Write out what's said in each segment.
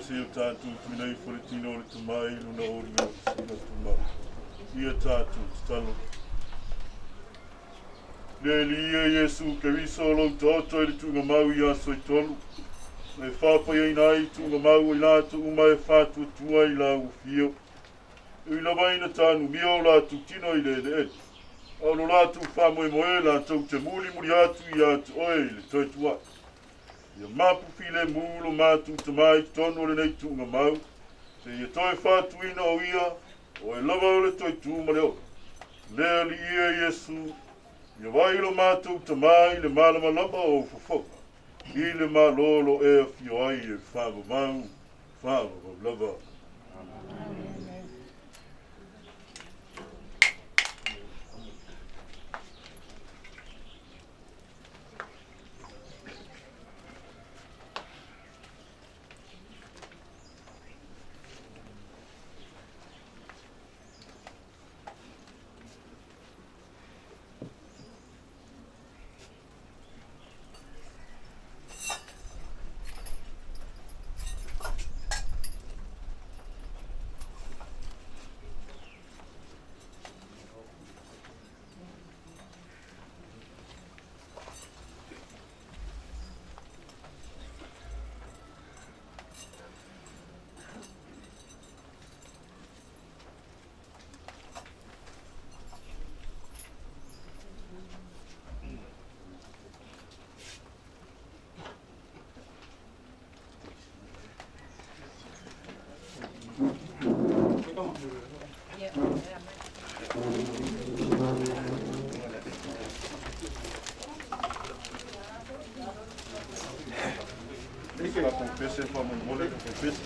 seia tatou tuuina ifo le tino o le Tama i lona oliga o le tumau. Ia tatou tatalo. Le Alii e Iesu Keriso o lou taoto i le tuugamau i aso e tolu, na e faapaiaina ai i tuugamau ai latou uma e faatuatua i lau afio. E ui lava ina tanumia o latou tino i le eleele, a o lo latou faamoemoe latou te mulimuli atu ia te oe i le toe tuai. Ia mapu filemu lo matou Tama i totonu o lenei tuugamau, seia toe faatuina o ia, o oe lava o le toe tu ma le ola. Le Alii e Iesu, ia vaai lo matou Tama i le malamalama o ou fofoga, i le Malo lo e afio ai e faavavau, faavavau lava. Faakonfese faamolemole konfese.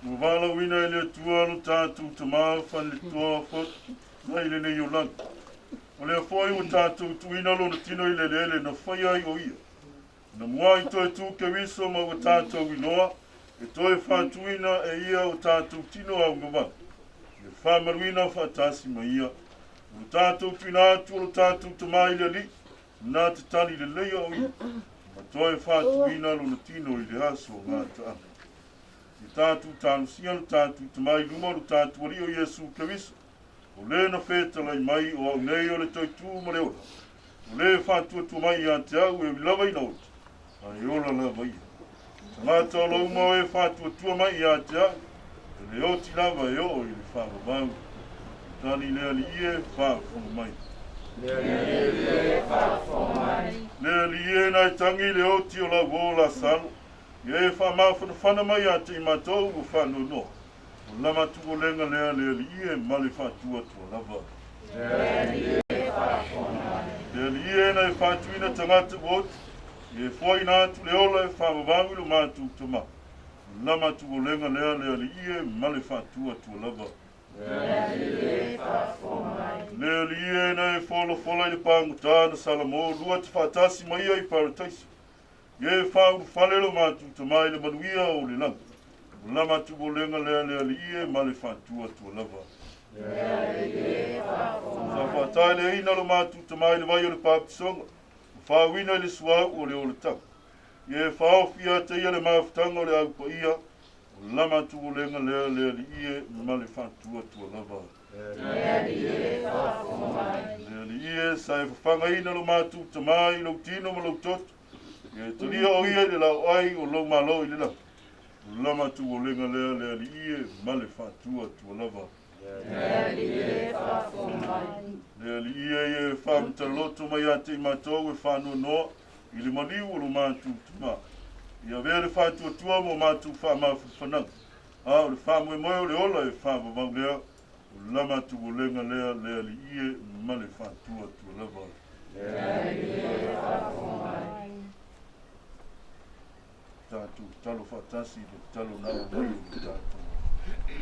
Ua valaauina e le Atua lo tatou Tama faaneletoa mai lenei olaga. O lea foi ua tatou tuuina lona tino i le eleele na faia ai o ia. Na muai toe tu Keriso ma ua tatou iloa e toe faatuina e ia o tatou tino augavale. Le faamaluina faatasi ma ia. O lo tatou tuuina atu o lo tatou Tama i le Alii, na te tali leleia o ia, ma toe faatuina lona tino i le aso o gataaga. Ia tatou talosia lo tatou Tama i luma o lo tatou Alii o Iesu Keriso, o le na fetalai mai o au nei o le toe tu ma le ola, o le faatuatua mai ia te au e ui lava ina oti, ae ola lava ia. Tagata o lo uma o e faatuatua mai ia te au, e le oti lava e oo i le faavavau. Tali le Alii e, faafofoga mai. Le Alii e na e tagi le oti o lau uo Lasalo, ia e faamafanafana mai ia te i matou ua faanoanoa. O lama tuuolega lea le Alii e ma le faatuatua lava. Le Alii e na e faatuina tagata ua oti, ia e foaina atu le ola e faavavau i lo matou Tama. O lama tuuolega lea le Alii e ma le faatuatua lava. Le Alii e na e folafola i le pagota na Salamo lua te faatasi ma ia i Parataiso. Ia e faaulufale lo matou Tama i le manuia o le lagi. O lama tuuolega lea le Alii e ma le faatuatua lava. Sa faataeleina lo matou Tama i le vai o le papatisoga, ma faauina i le suauu o le olataga. Ia e faaofi ia te ia le mafutaga o le au paia, o lama tuuolega lea le Alii e ma le faatuatua lava. Le Alii e sa e fafagaina lo matou Tama i lou tino ma lou toto, ia e talia o ia i le laoai o lou Malo i le lagi. O lama tuuolega lea le Alii e ma le faatuatua lava. Le Alii e, faafofoga mai. Le Alii e, ia e faamataloto mai ia te i matou e faanoanoa i le maliu o lo matou Tama. Ia avea le faatuatua ma o matou faamafanafanaga, a o le faamoemoe o le ola e faavavau lea, o la matou olega lea, le Alii e, ma le faatuatua lava. Le Alii e, faafofoga mai. Tatou tatalo faatasi i le tatalo na aumai e lo tatou.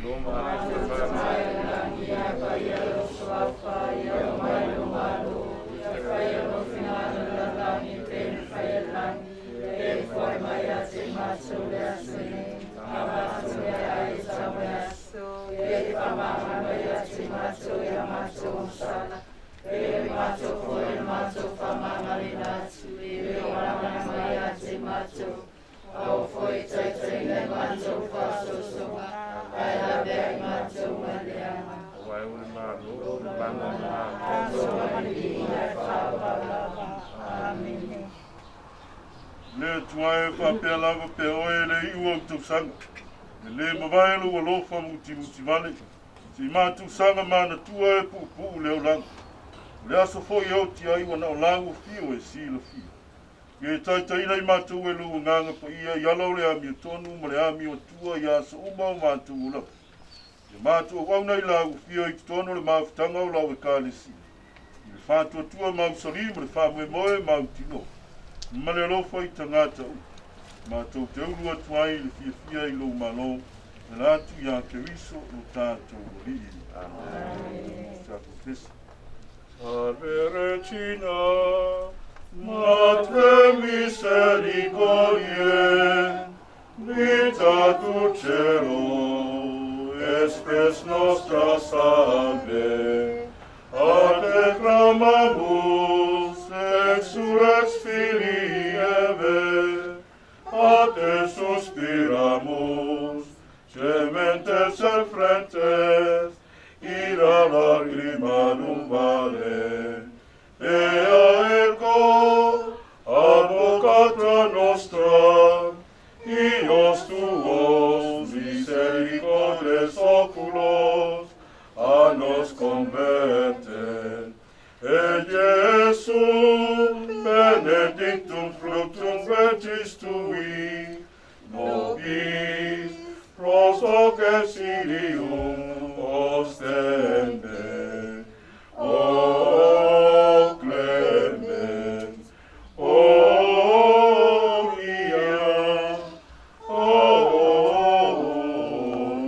Lo matou Tama i le lagi, ia paia lou suafa, ia oo mai lou Malo, ia faia lou finagalo i le lalolagi e pei ona faia i le lagi. Ia e foai mai ia te matou le aso nei, a matou meaai e tau mai aso, ia e faamagalo ia te matou ia matou agasala, e pei o matou foi na matou faamagaloina atu e e o malamalama mai ia te matou, aua foi e taitaiina i matou i faasoasoga, ae lavea ai matou mai le leaga. Aua e o le Malo, le mana ma le ma le viiga e faavavau lava. Amene. Le Atua e, faapea lava pea oe e le iu o ou tausaga, e lē mavae lou alofa mutimutivale, seʻi matou saga manatua e puupuu le olaga. O le aso foi e oti ai ua na o lāua fio e silafia. Ia e taitaiina i matou e lou Agaga Paia i ala o le amiotonu ma le amio atua i aso uma o matou olaga. Ia matou auauna i lāua fio i totonu o le mafutaga o lau Ekalesia, i le faatuatua mausali ma le faamoemoe mautinoa, ma le alofa i tagata uma. Matou te ulu atu ai i le fiafia i lou Malo, e ala atu iā Keriso lo tatou Alii. Amene. Tatou Salve Regina, Mater misericordiae, vita dulcedo, et spes nostra salve. A te clamamus, exulex filii Aevae, a te suspiramus, gementes et flentes, ida lacrimarum vale. Ea ergo, advocata nostra, ios tuos misericordes oculos a nos converte. Et Iesum benedictum fructum ventris tui, nobis pros hoc exilium ostende. O clemens, O pia, O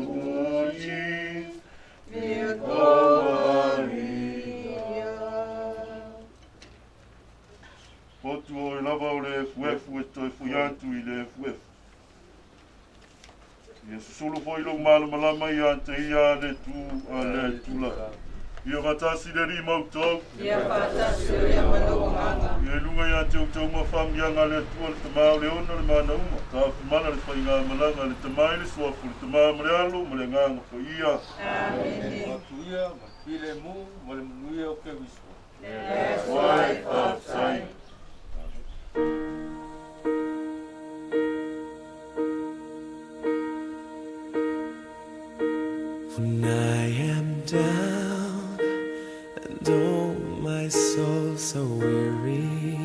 dulcis Virgo Maria. Potu oe lava o le efuefu e toe fui atu i le efuefu. Ia susulu foi lou malamalama ia te ia a le tu a le tulaga. Ia faatasi le Alii ma outou. Ia faatasi oe ma lou agaga. Ia i luga ia te outou ma faamanuiaga a le Atua le Tama o le Ona le Mana uma, Taofimana le faigamalaga a le Tama i le Suafa o le Tama ma le Alo ma le Agaga Paia. Amene. Atu ia ma le filemu ma le manuia o Keriso. Le Atua e faafetai. When I am down and oh my soul so weary,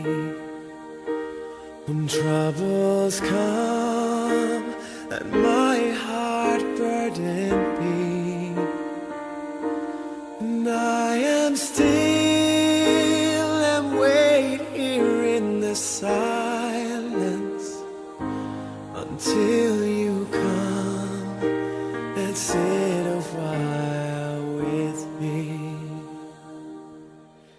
when troubles come and my heart burdened be, and I am still and wait here in the silence until you come and sit a while with me.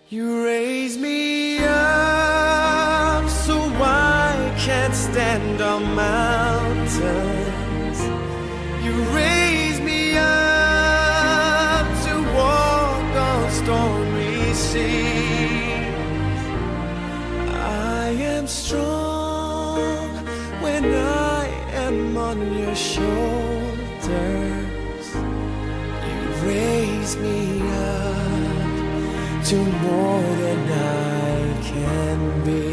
You raise me up so I can't stand on mountains. You raise me up to walk on stormy seas. I am strong when I am on your shoulders. You raise me up to more than I can be.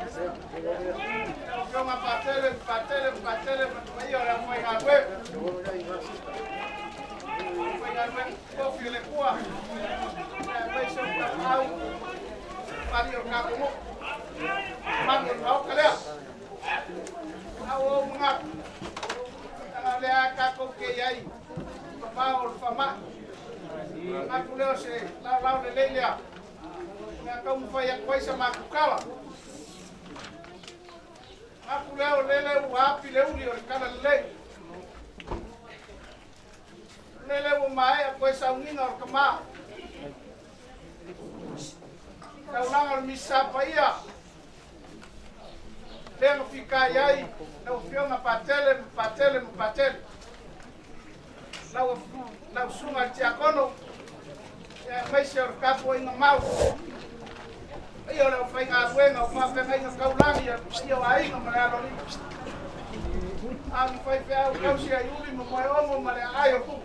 Lau Afioga Patele, Patele, Patele ma le paia o le aufaigaluega. Aufaigaluega totofi a le Atua, aemaise o Tapaau, Alii o le tatou nuu, mamalu o le Maota lea. A ua ou manatu, leaga o lea lava tatou te i ai i vavao o le faamai. Manatu lea o se laolao lelei lea o le a taumafai atu ai sa matou tala. Manatu lea o lele ua api le uli o le tala lelei. O lele ua maea toe sauniga o le tama. Taulaga o le Misasa Paia, lea na fita i ai lau Afioga Patele ma Patele ma Patele. Lau, lau susuga i le Tiakono, aemaise o le tapuaiga mau. Paia o le aufaigaluega o faafeagaiga taulagi a le paia o aiga ma le aloalii. A ma faifeau tausi a Iuli ma Moeogo ma le aai o Tupu.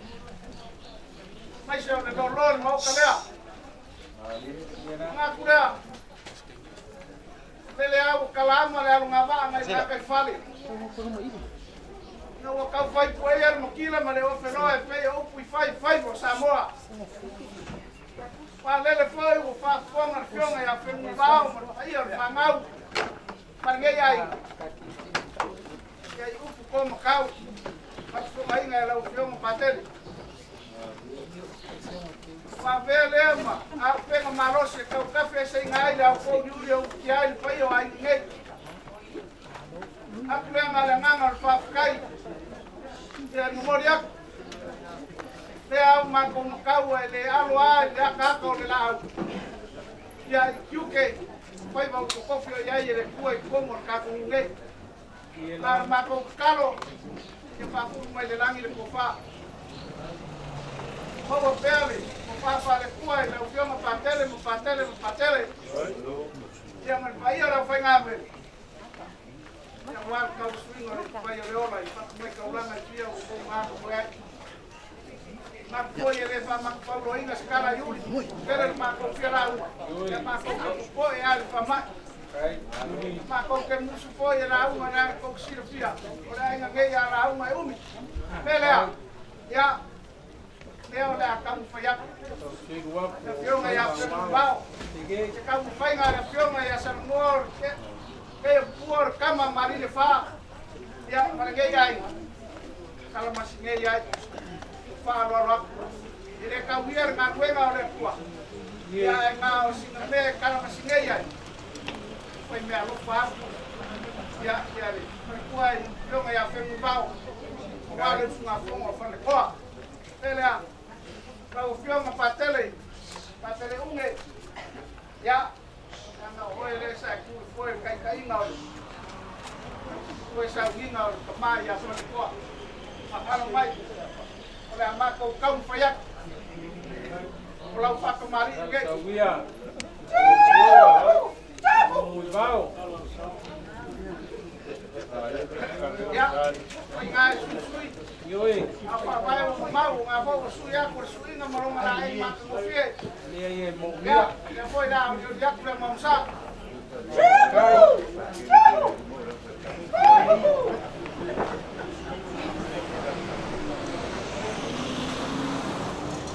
Aemaise o le loaloa o le maota lea. Manatu lea, lele a ua kalaama le alogavaa nai gataifale. Ina ua tau fai pueia le matila ma le ofeloa e pei o upu i fai faiva o Samoa. Palele foi ua faafofoga le Afioga ia Fenunuivao ma le paia o le fanau ma lenei aiga. Ia i upu to matau faafofogaina e lau Afioga Patele. Ua avea lea ma auupega malosi e tautafi eseina ai le ao pouliuli o ufitia ai le paia o aiga nei. Atu lea ma le agaga o le faafetai ia e momoli atu. Lea au matou matau e le alo a i le akaaka o le laau. Ia i tiute faiva o totofi o i ai e le Atua i totonu o le tatou nuu nei. Na o le matou tatalo ia faafulu mai le lagi le tofa. Maua pea le tofa faale-Atua i lau Afioga Patele ma Patele ma Patele. Ia ma le paia o le aufaigaluega. Ia aua le tausuiga o le ipuvai o le ola i fatu mai taulaga i fia ua tou galulue ai. Manatu foi e le faamatupauloaina se tala i uli, tele le matou fia lauga, ia matou te popoe lava i le faamai. Matou te musu foi e lauga leaga tou te silafia, o le aiga nei a lauga e umi. O le mea lea, ia, lea o le a taumafai atu. Le Afioga ia Fenunuivao, se taumafaiga a le Afioga ia Salanoa o le pei o Pua o le tama a Malilefa, ia, ma lenei aiga, kalamasingei ai, faaaloalo atu. E le tauia le galuega o le Atua, ia ae na o sina mea e kalamasingei ai, fai mea alofa atu, ia, ia le faletua i Afioga ia Fenunuivao, aua le usugafono a Falekoa. Le lea, lau Afioga Patele, Patele Uge, ia, leaga o oe lea sa e tu i le foe i le taitaiga o le toe sauniga o le tama ia Falekoa. Faatalo mai, o le a matou taumafai atu. O lau faatamalii lenei. Ia, faiga e suisui. A faavae ua mamau, o ngā foi ua sui atu le suiga ma lona laei matagofie. Ia, lea foi la olioli atu le maumasa.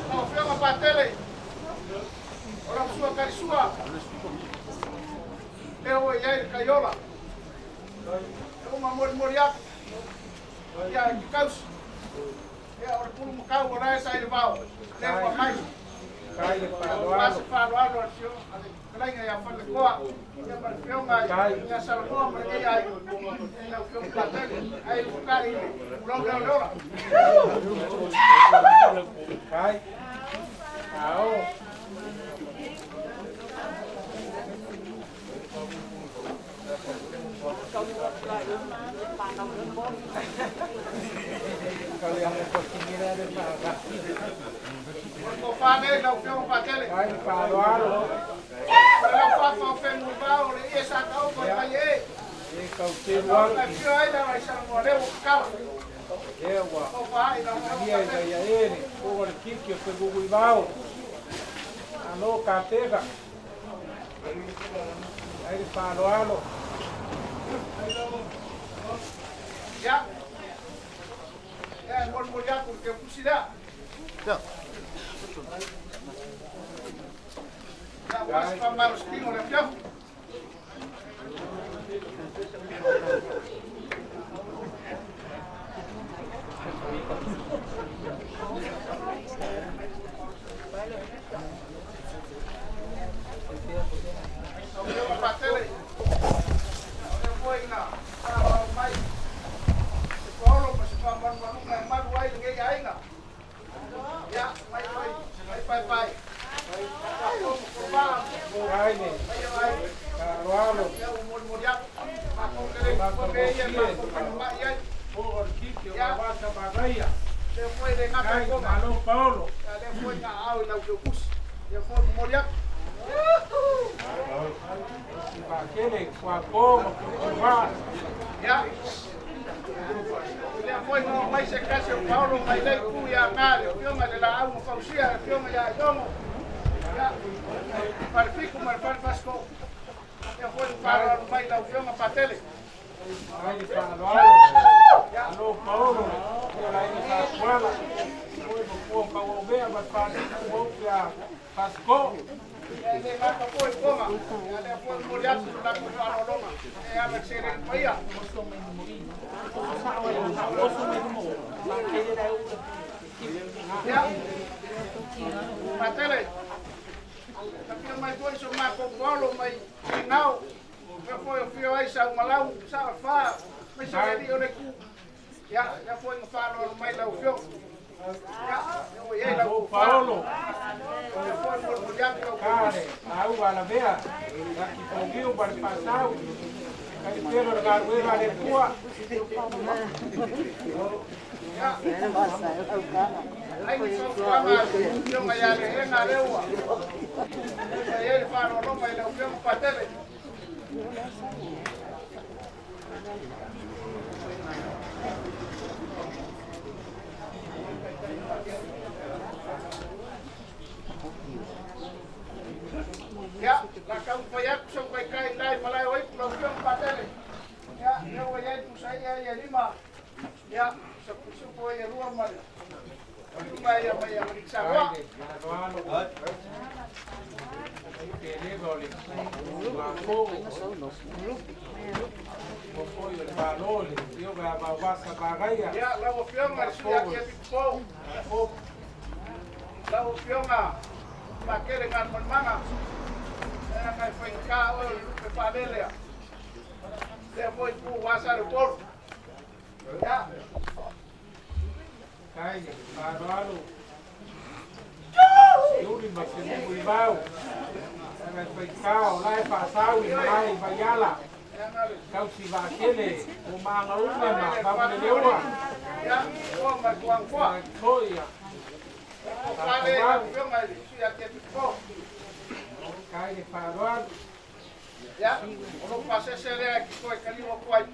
Lau Afioga Patele, o lau sua talisua, lea ua i ai le taiola. E uma molimoli atu, ia i te tausi. Ia, o le pulumakau o la e sa i le vao, lea ua mai. Aua se faaaloalo a le Afioga a le Fetalaiga ia Falekoa, ia ma le Afioga ia Salanoa ma lenei aiga, ia lau Afioga Patele, ae ufutai i le ulou lea o le ola. O le tofa nei lau Afioga Patele. O le laufafa o Fenunuivao, o le ie sa taoto i tai e. O le afio ai le ala i Salanoa lea ua tatala. Tofa ai lau Afioga Patele. Ia. Ia, e molimoli atu i le teutusi lea. Ia, ua se faamalositino o le afiafi. Lau Afioga Patele, o lea foi na faaauau mai se paolo ma se faamalumaluga e malu ai lenei aiga. Ia, mai foi, mai paepae. Tatou ma Kova, mai o ai. Ia, ua molimoli atu. Matou te le tuua mea ia e matou faamamai ai. Ia, lea foi le gata i Kova. Ia, lea foi na aao i lau teutusi. Lea foi momoli atu. Ia, lea foi na oo mai se tasi o Paolo mai lea itu ia Ga, le Afioga i le Laau na Fausia, le Afioga ia Iogo, ia, le Falefitu ma le Fale Fasitoo. Lea foi ua faaaloalo mai lau Afioga Patele. Ia. Ia, e le gata foi i Koma, ia lea foi ua momoli atu le latou faaaloaloga e ala i le seleni paia. Ia, Patele, na fia mai foi so matou paolo mai Finao, mea foi o fio ai Saumalau, Saofa, mai se alii o le itu. Ia, lea foi na faaaloalo mai lau Afioga. Ia, lea ua i ai lau tofa. Lea foi molimoli atu lau tautusi. Ia, ai ni fautuaga a le Afioga ia Leena lea ua i ai le faaaloaloga i lau Afioga Patele. Ia, la taumafai atu sau taitai i la i malae o Aipu lau Afioga Patele. Ia, lea ua i ai pusa ia ia lima. Ia, sa pusupo ia lua ma le lima ia mai ia mai Samoa. Ia, lau Afioga le Sui Akiepikopo, lau Afioga Pakele Galumalemana, leaga e faigata oe o le lupe faalele lea foi pu ua Saleupolu. Ia. Ia, ua ma le tuanfoa. O fale lau Afioga i le Sui Akiepikopo. Ia, o lou pasese lea e te toe taliu atu ai.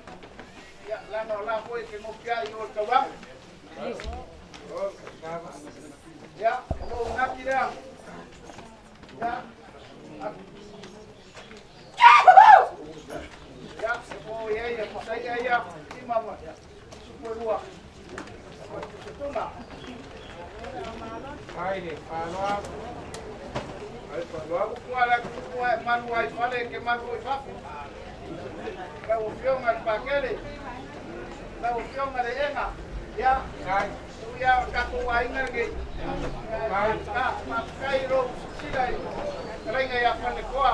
Ia, leaga o la foi e te nopiai i o i le taulaga. Ia, o lou nati lea. Ia, ia, e po i ai e pusaia ia, lima ma supu e lua. O le pusatuna. Upu a le atunuu e malu ai fale e te malu foi i fafo. Lau Afioga i le Pakele, lau Afioga Leena, ia, ui lava o le tatou aiga lenei, faafetai i lou silasila i le fetalaiga ia Faletoa,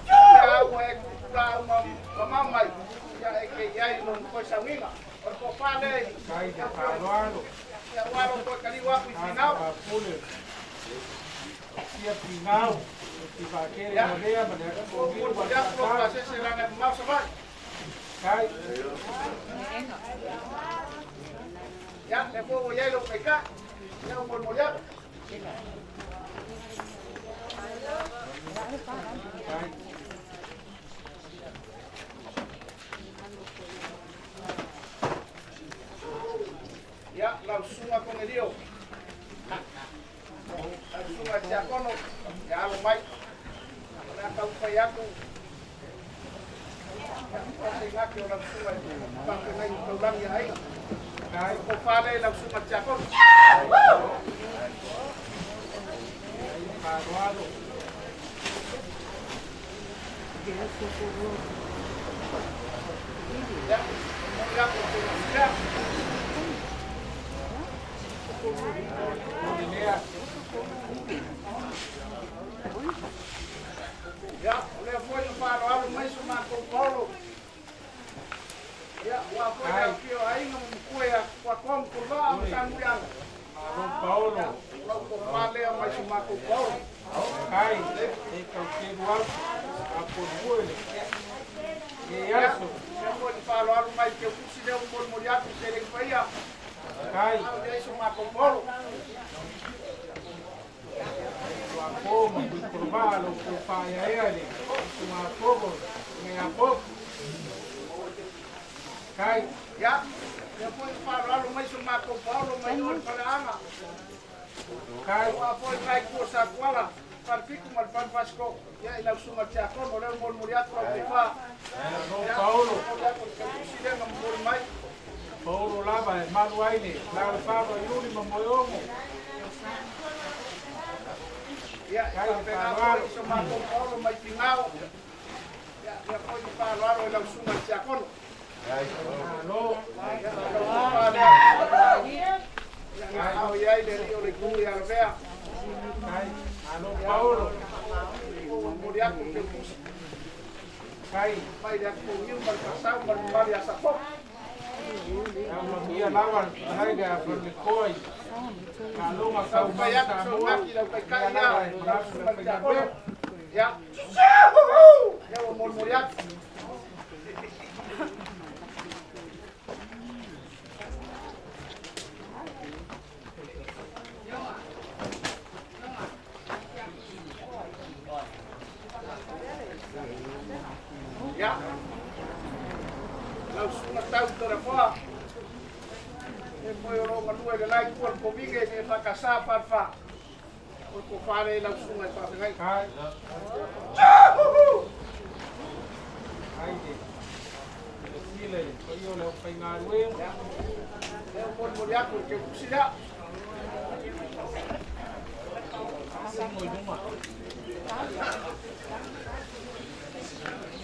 ia ua e tuutulaau mamao mai, ia e te i ai i lona toe sauniga. O le tofa lea i lau Afioga, ia aua lou toe taliu atu i Finao. Ia, ua molimoli atu lou pasese leaga e mamao Savaii. Ia, lea foi ua i ai lou taitai, ia ua molimoli atu. Ia, lau susuga Konelio, lau susuga i le Tiakono, ia alo mai. O le a taumafai atu. Teigake o lau susuga i faafeagaiga taulagi a aiga. Kai ko fale lau susuga i le tiakono. Ia, momoli atu o le Ia, o lea foi na faaaloalo mai so matou paolo. Ia, ua foi le afio o aiga ma matua ia Kuatoa ma Toluvaa ma Samuliaga. Malo Paolo. Ia, o lau tofa lea mai so matou paolo. Kai, e tau telu au, a polue le e Ia, aso. lea foi na faaaloalo mai le teutusi lea ua molimoli atu i seleni paia. Kai, A o i ai so matou paolo. Tuapo ma kui korovaa lo ko whaea ea le tunga pogo, ngai a pogo. Kai, Ia, lea foi na faaaloalo mai so matou paolo mai o le faleaga. Kai, Ua foi nai kua sa kuala, falefitu ma le falefasiko. Ia, i lau susuga i le tiakono, lea ua molimoli atu lau tofa. Malo Ia, Paolo. momoli atu le teutusi lea na momoli mai. Paolo lava e malu ai le, lau le whawa iuli ma moeogo. Ia, e Kai le faapena foi faaaloalo. i so matou paolo mai Finao. Ia, lea foi na faaaloalo i lau susuga i le tiakono. Malo. Ia, o lau tofa lea. Ia, na ao i ai le alii o le itu ia Lavea. Kai, malo Paolo. Ua momoli atu le teutusi. Kai, Mai le atu niu ma le faasau ma le mamalu ia Sapo. lau mamia lava, hai le a le koi. Kalonga kau Taumafai mai atu Samoa. sougaki lau taitai Ia ia, lava e lau manasu susuga le i le tiakono. whainga. Ia, ia ua molimoli atu. Ia, lau susuga tau Toleafoa, e moe o loo galue i le la itu o le Kovige i le EFKS Falefa. O le tofa lea i lau susuga i faafeagaiga. Kai. Kai le. Le sila le paia o le aufaigaluega. Ia, lea ua molimoli atu le teutusi lea. Singo i luma.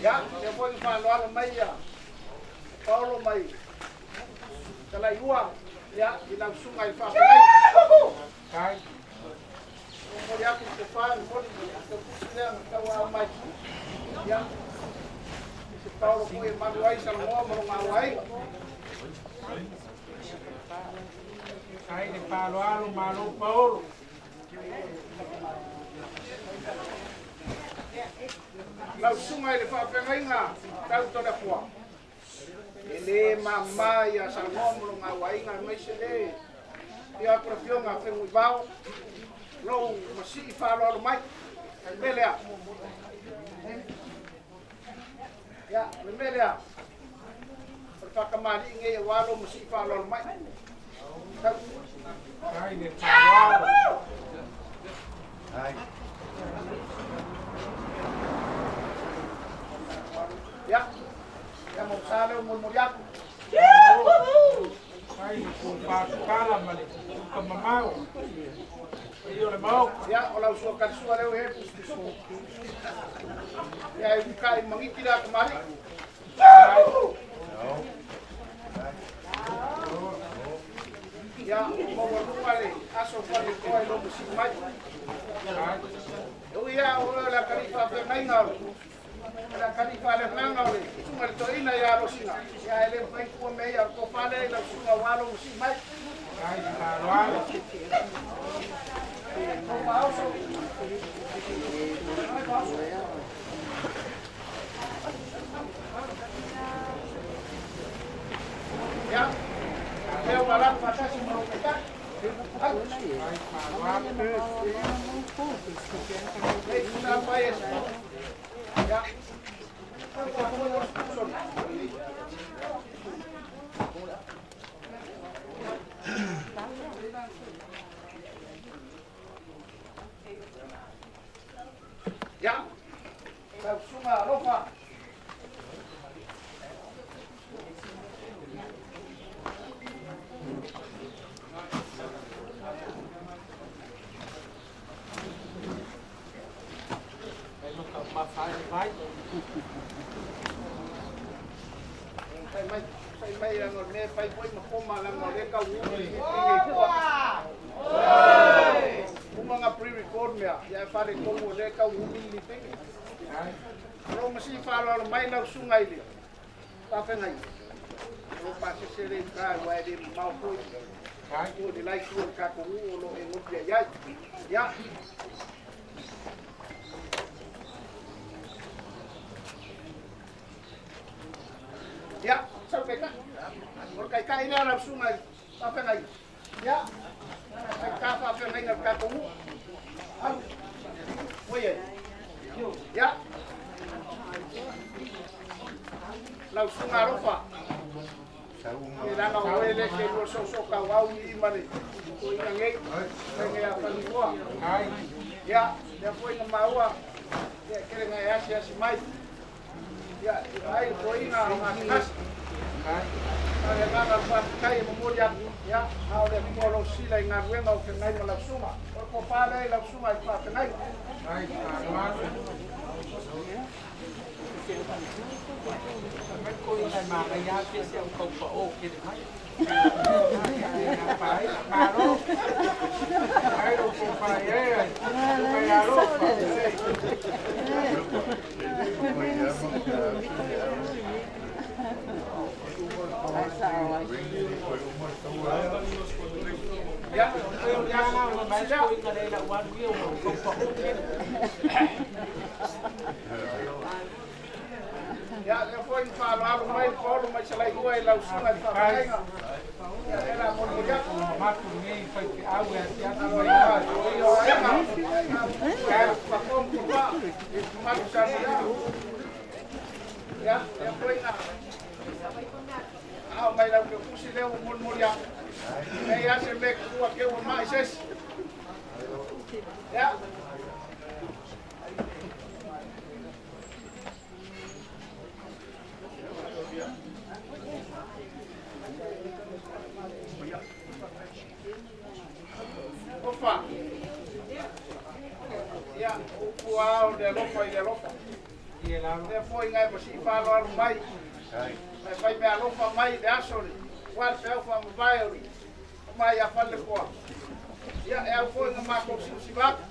Ia, lea foi na faaaloalo mai ia Paolo mai Talaiua, ia, i lau susuga i le faafeagaiga. Kai. Momoli atu le tofa le moli le teutusi lea na tauaao mai. Ia, se Paolo foi e malu ai Salmoa ma lona auaiga. Kai le faaaloalo malo Paolo. Lau susuga i le faafeagaiga tau Toleafoa. E lē mamā ia Salmoa ma lona auaiga aemaise lē ia atu le afioga a Feguivao lou masii faaaloalo mai. Le mea lea. Ia, le mea lea. O le faakamalii nei auā lou masii faaaloalo mai. Tau. Kai le faaaloalo. Ia, ia mo sa lea ua molimoli atu. Kai le kōpākala ma le uka mamao. Paia o le maoka. Ia, o lau suakalisua lea ua i ai pusupusupu. Ia, e uka i magiti le akamali'i. Kai. Ia, ua maualuga le aso faalekoa i lou masii mai. Kai. E ui lava o oe o le atalii faafeagaiga o le atalii faaleagaga o le susuga i le toeaina ia Alosina. Ia, e le mafai tuua mea ia, o le tofa lea i lau susuga auā lou masii mai. Kai le faaaloalo. Lou faaoso. Mai faaoso. Ia, lea ua alalu faatasi ma lou taitai. Ai. Kai faaaloalo. Ei, tusa mai e se. Ia. Ua foi o soni. Ia, lau susuga alofa. Sai mai, sai mai leaga o le mea e fai foi ma koma leaga o lea e taunuu le meeting e i tua. Uma ona pre-record mea, ia ae faaletonu o lea e taunuu le meeting. O lou masii faaaloalo mai lau susuga i le faafeagaiga, o lou pasese lea i uta aua e le mamao foi i le la itu o le tatou nuu o lo o e gotia i ai. Ia. Ia, sau taitai. O le taitai lea lau susuga i le faafeagaiga. Ia, faigata faafeagaiga o le tatou nuu. Alu. Oi ai. Ia. Lau susuga alofa. E leaga o oe lea e te lua soosoo tauau i i ma le toeaina nei, faiga ia Faniloa. Ia, lea foi na maua, ia e tele na e asiasi mai. Ia, e vaai le toeaina o gasegase. A o le agaga o le faafetai e momoli atu, ia, a o le Atua o lo o sila i galuega o feagai ma lau susuga. O le tofa lea i lau susuga i le faafeagaiga. Ia, lea foi na faaaloalo mai le paolo mai Salailua i lau susuga i le faafeagaiga. Ia, lea la molimoli atu. Ia, o aiga, Pakoa ma Papa, mamalu Samoa. Ia, lea foi na ao mai lau teutusi lea ua molimoli atu. Leai lava se mea e tuua te ua mai se isi. Ia. Ofa. Ia, upu lava o le alofa i le alofa. Lea foi na e masii faaaloalo mai, na e fai meaalofa mai i le aso le ua le feau faamavae o le tama ia Falelekoa. Ia, e au foi na matou siusiva atu.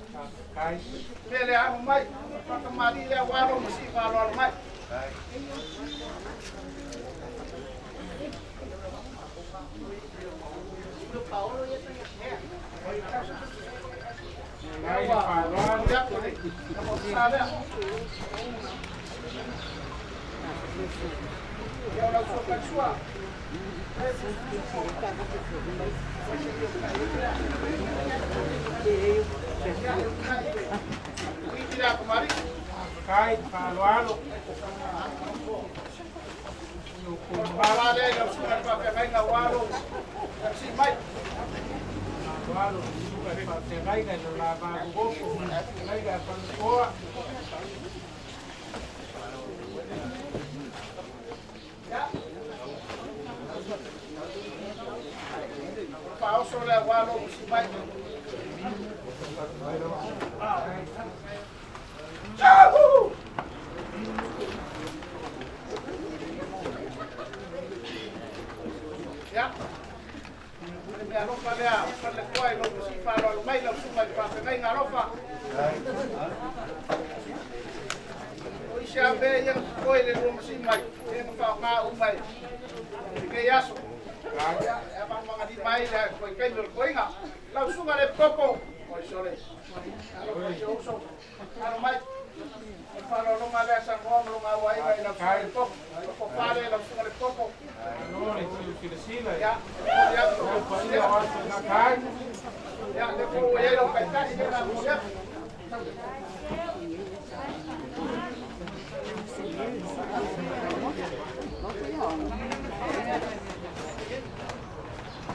Mea lea alo mai, faatamalii lea ua alo masii faaaloalo mai. Lea ua momoli atu le tama lea. Ia o lau suafaisua. Kai faaaloalo. Faaaloalo susuga i faafeagaiga i lo la va gogofo faafeagaiga a Falekoa. Faaoso lea ua lou usi mai. Ia, o le mea alofa lea, Falekoa i lou usi faaaloalo mai lau susuga i le faafeagaiga alofa. O isi a mea ia na totoe i le lua masii mai, ia na faaaoga uma i lenei aso. Ia, e avanomagalima ai le koikaimi o le toeaina. Lau susuga le Epikopo, oi sole, alofa i si ou uso, alo mai. O le faaaloaloga lea Samoa ma lona auaiga i lau susuga le Epikopo. O le tofa lea i lau susuga le Epikopo. Malo le siusilasila i Ia, e momoli atu lau lau paia o tusi lea. aso na kai. Ia, lea foi ua i ai lau taitai, lea o le a momoli atu.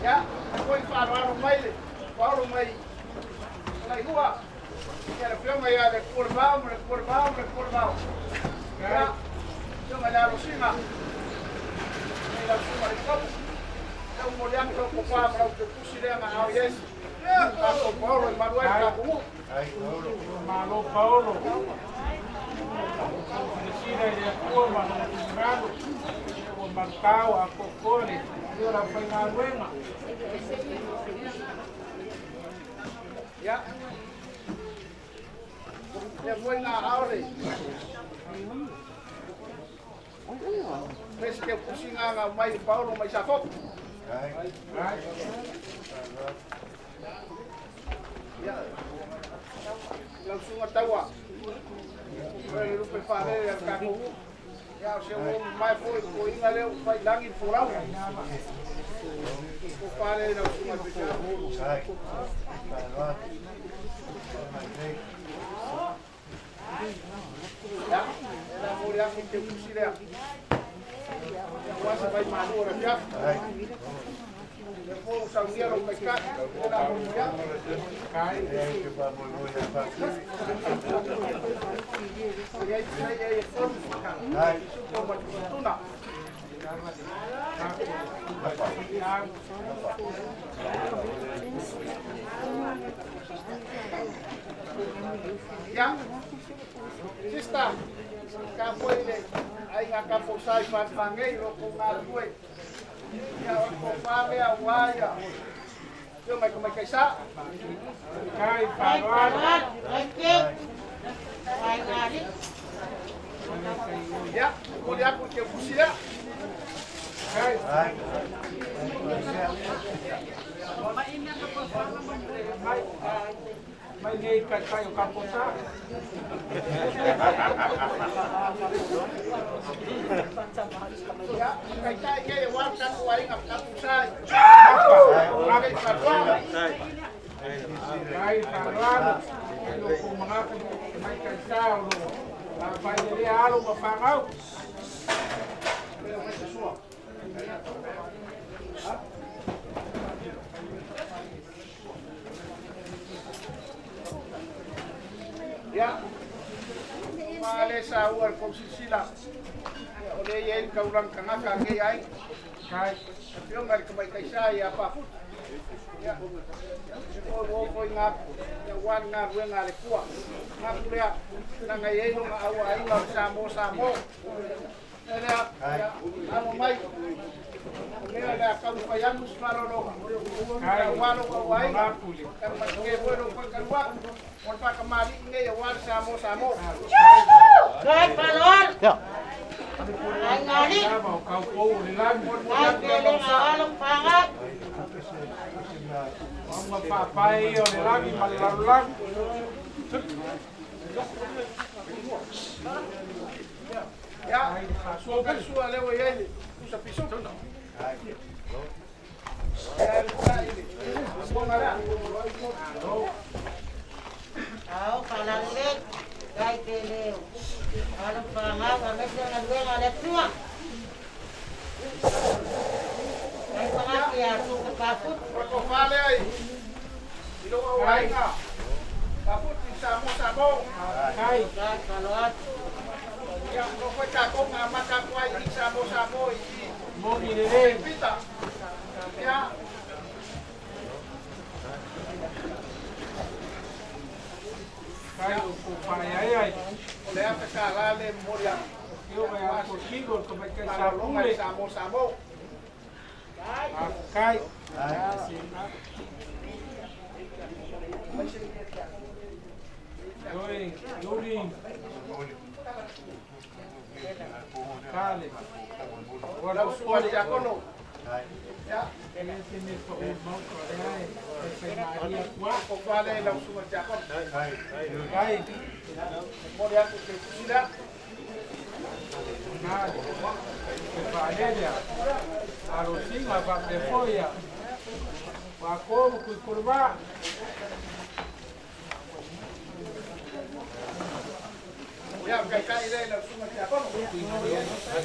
Ia, foi faaaloalo mai le paolo mai Salailua. Ia, le afioga ia le Kualevao ma le Kualevao ma le Kualevao. Ia, afioga ia Alosina, ia lau susuga i le Epikopo. Ia, momoli atu lau tofa ma lau teutusi lea na ao i ai. Tatou paolo e malu ai le tatou nuu. Malo Paolo. Silasila i le Atua ma lona finagalo. Ua Malukau a kokole ia la faigaluega. Ia. Lea foi ngā aore. Pese ke pusi ngā ngā mai Paulo mai Safo. Ia. Lau sunga taua. Koe le lupe whalele a kako. Ia o se o mai foi ko inga leo fai langi folau. Ko whalele lau sunga pita. Ia, la mori aku te pusi lea. Ia wasa vai malu ora kia. Le fo saunia lo kai ka. La mori ia. Ia i sei e fonu. Supo ma tuna. Ia. Sista, ka foi le ai ngā ka fosai whangai ro ko ngā lue. Ia o ko whamea waia. Ia mai ko mai kai sa. Kai whaloalo. Ia, ko le aku te pusi lea. Kai. Mai nei kai kai o kaposa. Ia, kai tai kei wa ka ai ngā kaposai. Kai whaloalo. Kai whaloalo. Lo ko mga mai kai sa o lo. La vai le alo ma whangau. Ia, ma le sa ua le kausisila. O le ia i kaulang kangaka ngei ai. Kai. Pionga le kamai kaisa ia pafutu. Ia, o o foi ngā ia wan ngā ruenga le kua. Ngā kulea, na ngai ei ngā aua ai ngā sa mo. Lea, ia, amo mai. O mea lea kau whai anu smalologa. Ia walo kau ai. Ka matunge foi ro foi kalua. O le whakamali ngai ia wan sa mo. Kai palor. Ai ngari. Kau pou le lagi. Ai pele ngalo pangat. Oma papai o le lagi ma le lalolagi. Ia, sua sua leo ia ile. Usa piso. Ia le ile. Bonga la. Au palalle. Kai pele. Alo pangat ame se ngaluenga le tua. Kai pangat ia su kaput. Ko fale ai. Ilo au ai nga. Kaput i sa mo. Kai. Kai palor. Ia, no foi ka ko nga maka ko ai i sa mo i. Moni le. Pita. Ia. Kai o ko pai ai ai. O le afa ka la le moria. Io mai a ko ko mai kai sa longa sa mo. Kai. Oi, Yuri. Kale. Lau sua diakono. Ia. Ese me ko mau ko ai. Se Maria kwa. Ko fale lau sua diakono. Kai. Moria ko te kusila. Kale. Se paella. Arosinga va de foia. Wa ko ku kurba. Ia kai kai le lau sua diakono. Ia. Kai.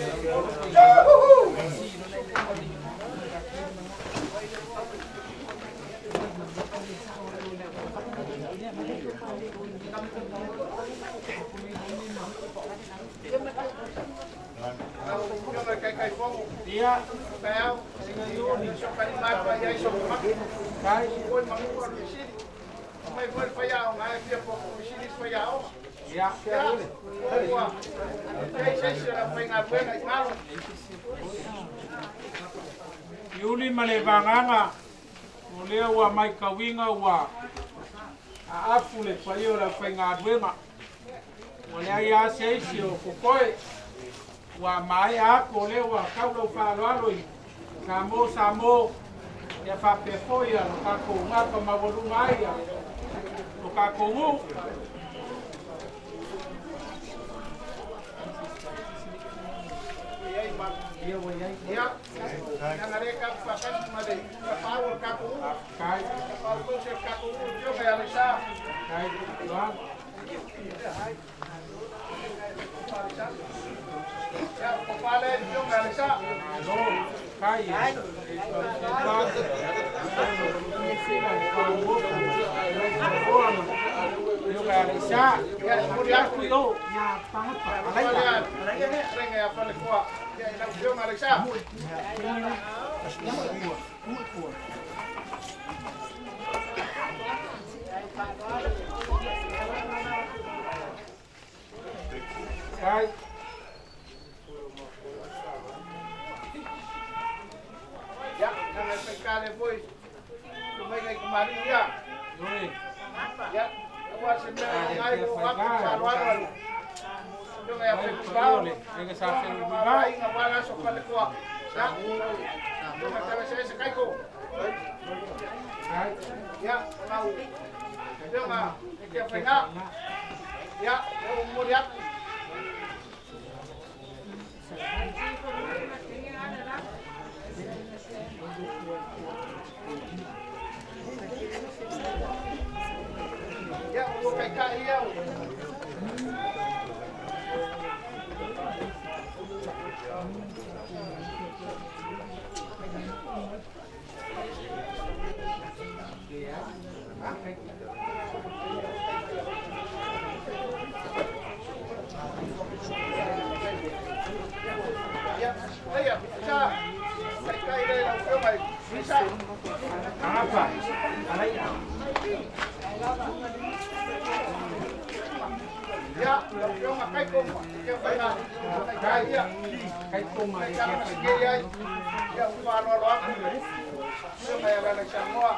Kai. Mai foi foi ao mai fia pouco mexili foi ao. Ia. Ia. Ei sei se era foi na buena e malo. Iuli ma le vagaga o lea ua maitauina ua aafu le paia o le aufaigaluega. Ua leai lava se isi o kokoe ua maea atu o lea ua tau lau faaaloalo i Samo Samo ia faapea foi lo tatou gafa maualuga ai lo tatou nuu. Ia ua iai. Ia, leaga lea tatou faatasi ma le tapaau o le tatou nuu. Kai. Tapaau tausi o le tatou nuu, Afioga ia Alaiasa. Kai Luana. Ia, o tofa lea i le Afioga ia Alaiasa. Malo. Kai. Ia, e momoli atu. Aku i o ia pagapa Tofa alaia. lea, fetalaiga ia Falekoa. Ia, i lau Afioga Alaiasa. Kai. Ia, leaga e faigata lea foi sumaiga i kamali'i ia. Ioe. Ia, aua se mea e oga ai ua ou atu i le faaaloalo a le Afioga ia Mai le paia Fepuivao. o le aiga sa Ma Fepuivao. aiga aua le aso Falekoa. Ia, Afioga Talaseese Kaiko. Kai. Ia, o lau Afioga Lekeafaiga. Ia, ua ou momoli atu. Ia, o lua taitai ia o Ia, ia, sa, taitai lea i lau Afioga i Lisa. Pagapa alaia. Ia, lau Afioga Kaiko ma Lekeafaiga, taitai ia. Kai toma e Taitai kia ma whai sikei ai. Ia, ua faaaloalo atu. Afioga ia Lalasamoa.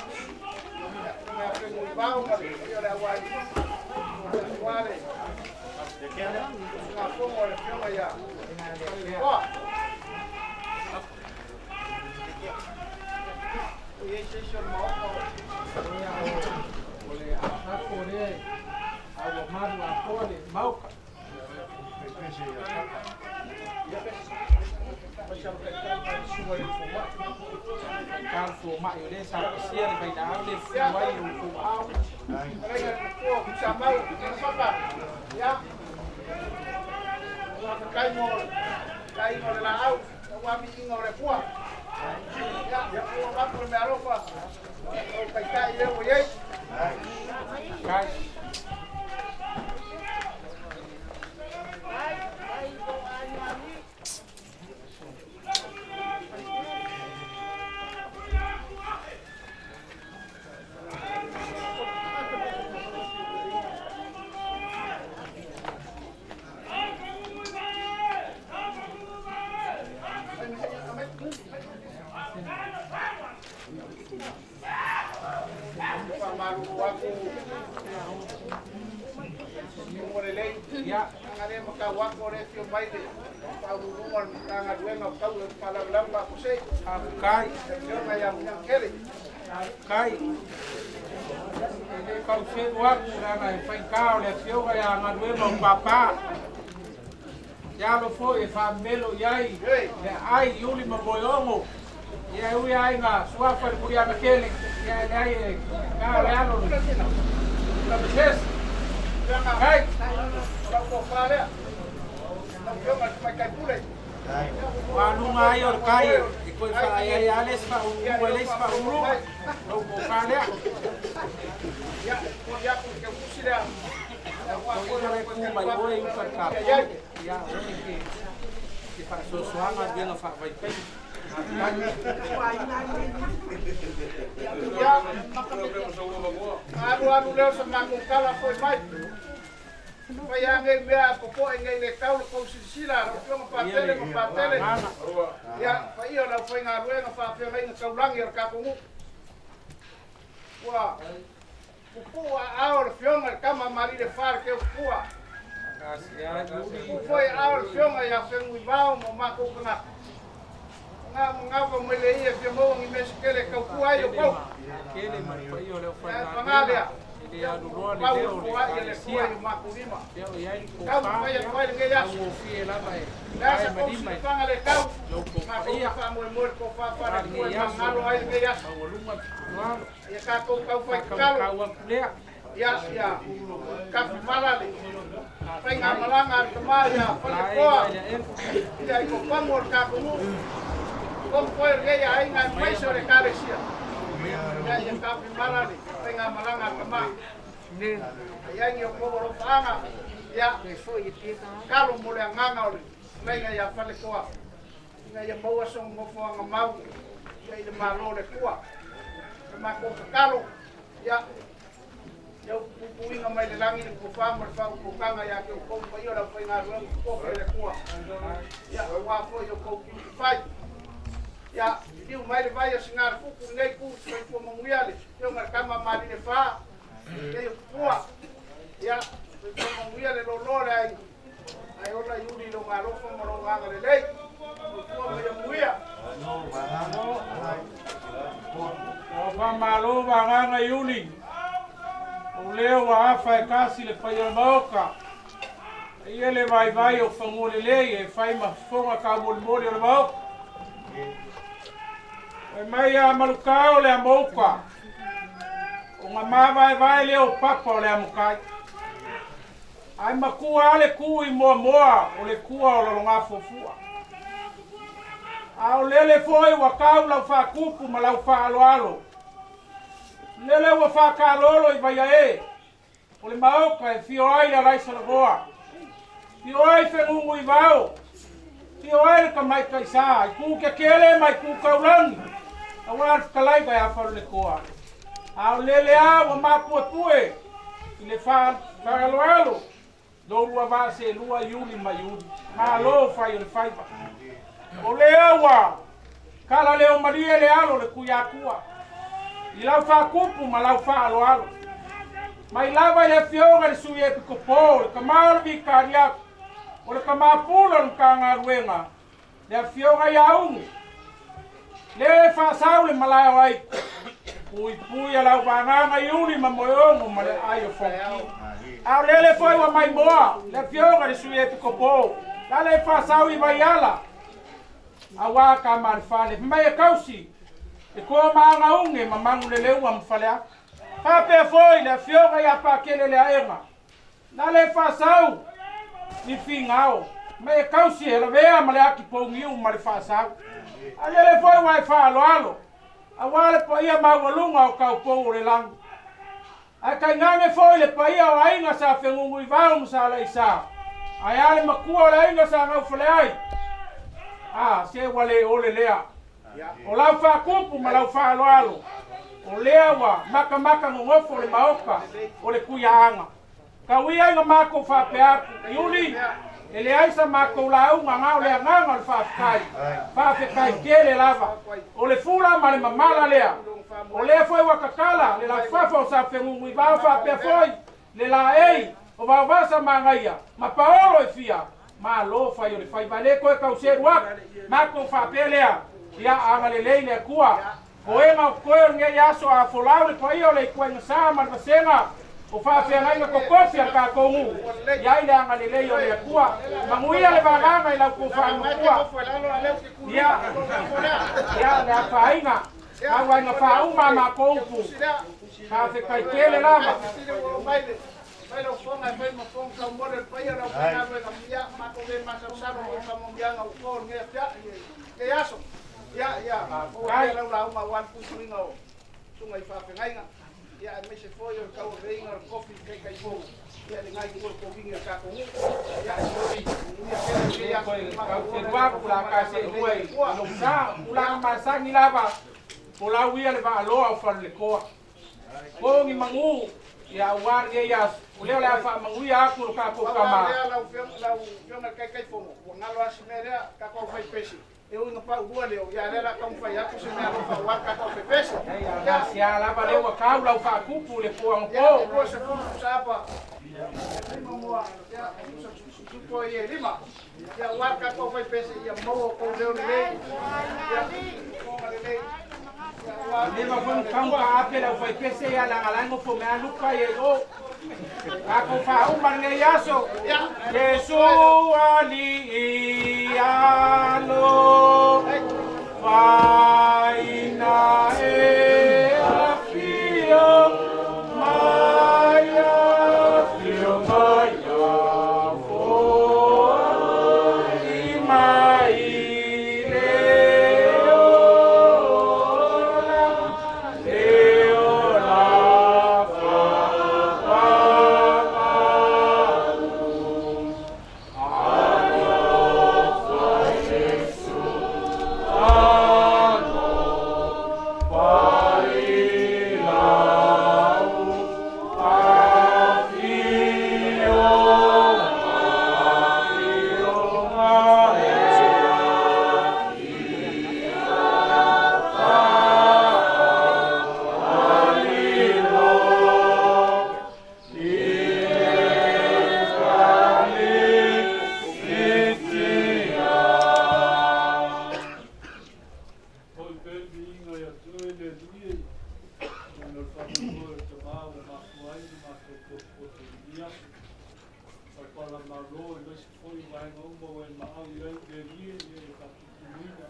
Ia, Afioga ia Fepuivao ma le paia o le auaiga. Aua le usugafono a le Afioga ia Falekoa. O i ai se isi o le Maota o Ia o le afapo lea a ua malu atoa le maoka. Taitai fomai o lea sa pasia le vailaau le Ia, fiu ai o outou aao. fetalaiga i le Matua o Tuisamau, Papa. Ia, faafetai mo le taina o le laau, aua viiga o le Atua. Ia, ua avatu le meaalofa o taitai lea ua i ai. Kai. Faamalulu atu mo lelei. Ia. Leaga lea matau atu o lea e afio mai le Faauluuluga o le Matagaluega o Taula i Faalavelave Faafuasei. Afukai. Le Afioga ia Muniagakele. Afukai. E le pauselu atu leaga e faigā o le afioga ia galuega o papā. Te alo foi e faamelo i ai Ei. le aai Iuli ma Moeogo. Ia e ui aiga suafa i le muliaga tele. Ia e leai e gā o le alo le Lamesese. Leaga Kai. o lau tofa lea. Lau Afioga i le Tamaitai Pule. Ua aluga ai o le kai e toe faaaiai lava le isi faauluulu e le isi faauluuluga. Lou tofa lea. Ia, momoli atu le teutusi lea. Aua foi Toeaina lau le tu mai oe i uka i le ia kaponi. i ai. Ia oe ke faasoasoaga galuega faavaitaimi. Faafetai. Ia, alu alu lea o sa matou tala foi mai. Fai nei mea popoe nei le tau le kou silasila lau Afioga Patele ma Patele. Ia, paia o le aufaigaluega faafeagaiga taulagi a le tatou nuu. Ua pupuu aao o le Afioga i le Tama a Malilefa le Teututua. Pupuu foi aao o le Afioga ia Fenunuivao ma o matou tagata. O na manava mai le ia fia maua ni mea se tele e tautua ai outou. Ae paga lea, ia pau le foai a le Atua i o matou lima. Taumafai atu ai lenei aso. O le a sa tou silafaga le tau, matou te faamoemoe i le tofa faale-Atua e magalo ai lenei aso. Ia tatou taufai tatalo, ia, ia tafimala le faigamalaga a le tama ia Falekoa, ia i Kopamu o le tatou nuu, totonu foi o lenei aiga aemaise o le Ekalesia. Ia, ia tafimala le faigamalaga a le tama. Ia i ai ni outou alofaaga, ia, tatalo mo le agaga o le fetalaiga ia Falekoa, ina ia maua sona nofoaga mau ia i le Malo o le Atua. O le matou tatalo, ia, ia upuupuina mai le lagi le tofa ma le faautautaga ia te outou le paia o le aufaigaluega totofi a le Atua, ia, aua foi outou tiute fai. Ia, liliu mai le vai a Singalefutu i lenei itu, soifua manuia le Afioga i le Tama a Malilefa, Keiotua, ia, soifua manuia le loaloa o le aiga, ae ola Iuli i lona alofa ma lona agalelei. Soifua ma ia manuia. Ua faamalo vagaga Iuli, o lea ua afa e tasi le paia o le Maota, e ia le vaivai o fanua lelei e fai ma fofoga taumolimoli o le Maota. Fai mai a Malutao le amouka, Ona mavaevae lea o papa o le amokai. Ae matua lava le tu i Moamoa o le tua o Lalogafuafua. A o lele foi ua tau lau faatupu ma lau faaaloalo, lele ua faatalolo i Vaiae o le Maota e fio ai le Alaisalagoa, fio ai Fenunuivao, fio ai le Tamaitai Sa i Tukiakele ma i Tutaulagi, aua le fetalaiga ia Faleletoa. A o lele lava ua mapuepue i le faaaloalo lou vaa seelua Iuli ma Iuli. Malo fai o le faiva. O lea ua kala leo malie le alo o le Tuiatua i lau faatupu ma lau faaaloalo. Mai lava i le afioga i le Sui Epikopo, le tama o le Vikariato, o le tama pule o le Matagaluega, le afioga ia Ugu, le faasau le malae o Aitu, puipui a lau vagaga Iuli ma Moeogo ma le aai o Fonoti. A o lele foi ua maimoa le afioga i le Sui Epikopo, la le faasau i Vaiala, aua ka malefale, fai mai e tausi e toa ma agauge ma Manuleleua ma Faleata. Faapea foi le afioga ia Pakele Leaega, Na le faasau ni figao, ma e tausi e lavea ma le ati pouniu ma le faasau. A lele foi ua e faaaloalo, aua le paia maualuga o taupou o le lagi. Ae tainane foi le paia o aiga sa Fenunuivao ma sa Laisa, ae a le matua o le aiga sa Gaufaleai? A, se ua le ole lea. O lau faatupu ma lau faaaloalo, o lea ua matamata nonofo le maota o le Tuiaaga. Tau ia ina matou faapea atu, Iuli, e leai sa matou lauga na o le agaga o le faafetai. Faafetai tele lava. O le fula ma le mamala lea. O lea foi ua tatala le laufafa o Safenunuivao faapea foi le laei o Vaovasa Manaia ma Paolo e fia malo fai o le faiva. E le toe tau selu atu, matou faapea lea, ia agalelei le Atua. Koena o totoe o lenei aso a folau le paia o le ituaiga sa ma le vasega o faafeagaiga totofi a le tatou nuu, i ai le agalelei o le Atua. Manuia le vagaga i lau tofa matua. Ia, ia le afaina, tau ai na faauma a matou upu. Faafetai tele lava. Ia, ia, maua pea lau lauga aua le puipuiga o susuga i faafeagaiga, ia, aemaise foi o le tauaveina o le tofi Taitaifono, ia, i lena itu o le kovigi a le tatou nuu. Ia, e momoli manuia tele lenei aso i le matou ola i le tofa ma le agalelei o le Atua. Tulaga masani lava, folau ia le vaaloa o Faleletoa. Ko ni manu Ia aua lenei aso, o lea o le a faamanuia atu lo tatou Pau tama. lava lea lau Afioga lau Afioga i le Taitaifono, ua galo lava si mea lea, tatou aufaipese, e ui ina paulua leo, ia a o lea o le a taumafai atu se mea alofa aua le tatou aufaipese. Ia Ia, gasia lava lea ua tau lau faatupu le po ia, e anapo. 20 tusa apa, lima moa, ia, tusa tupu ai e lima. Ia, aua le tatou aufaipese, ia maua outou leo lelei, ia, fofoga lelei, ia, aua E le leva foi faamanuiaga a ona le tau Atua. taape le aufaipese ia leaga la e nofo mai lava Luka ia i o. Tatou faauma lenei aso. Ia, Iesu totoe lau, alii alo ei, faina e afio mai afio mai afo'i mai le ola le ola faapavalu. Foi pea le viiga ia te oe le Alii e, ona o le faamoemoe o le Tamā ua mafua ai ona matou potopoto i lenei aso. Palapala malo aemaise foi o vaega uma ua e maau i ai le Alii e, ia e faatutumuina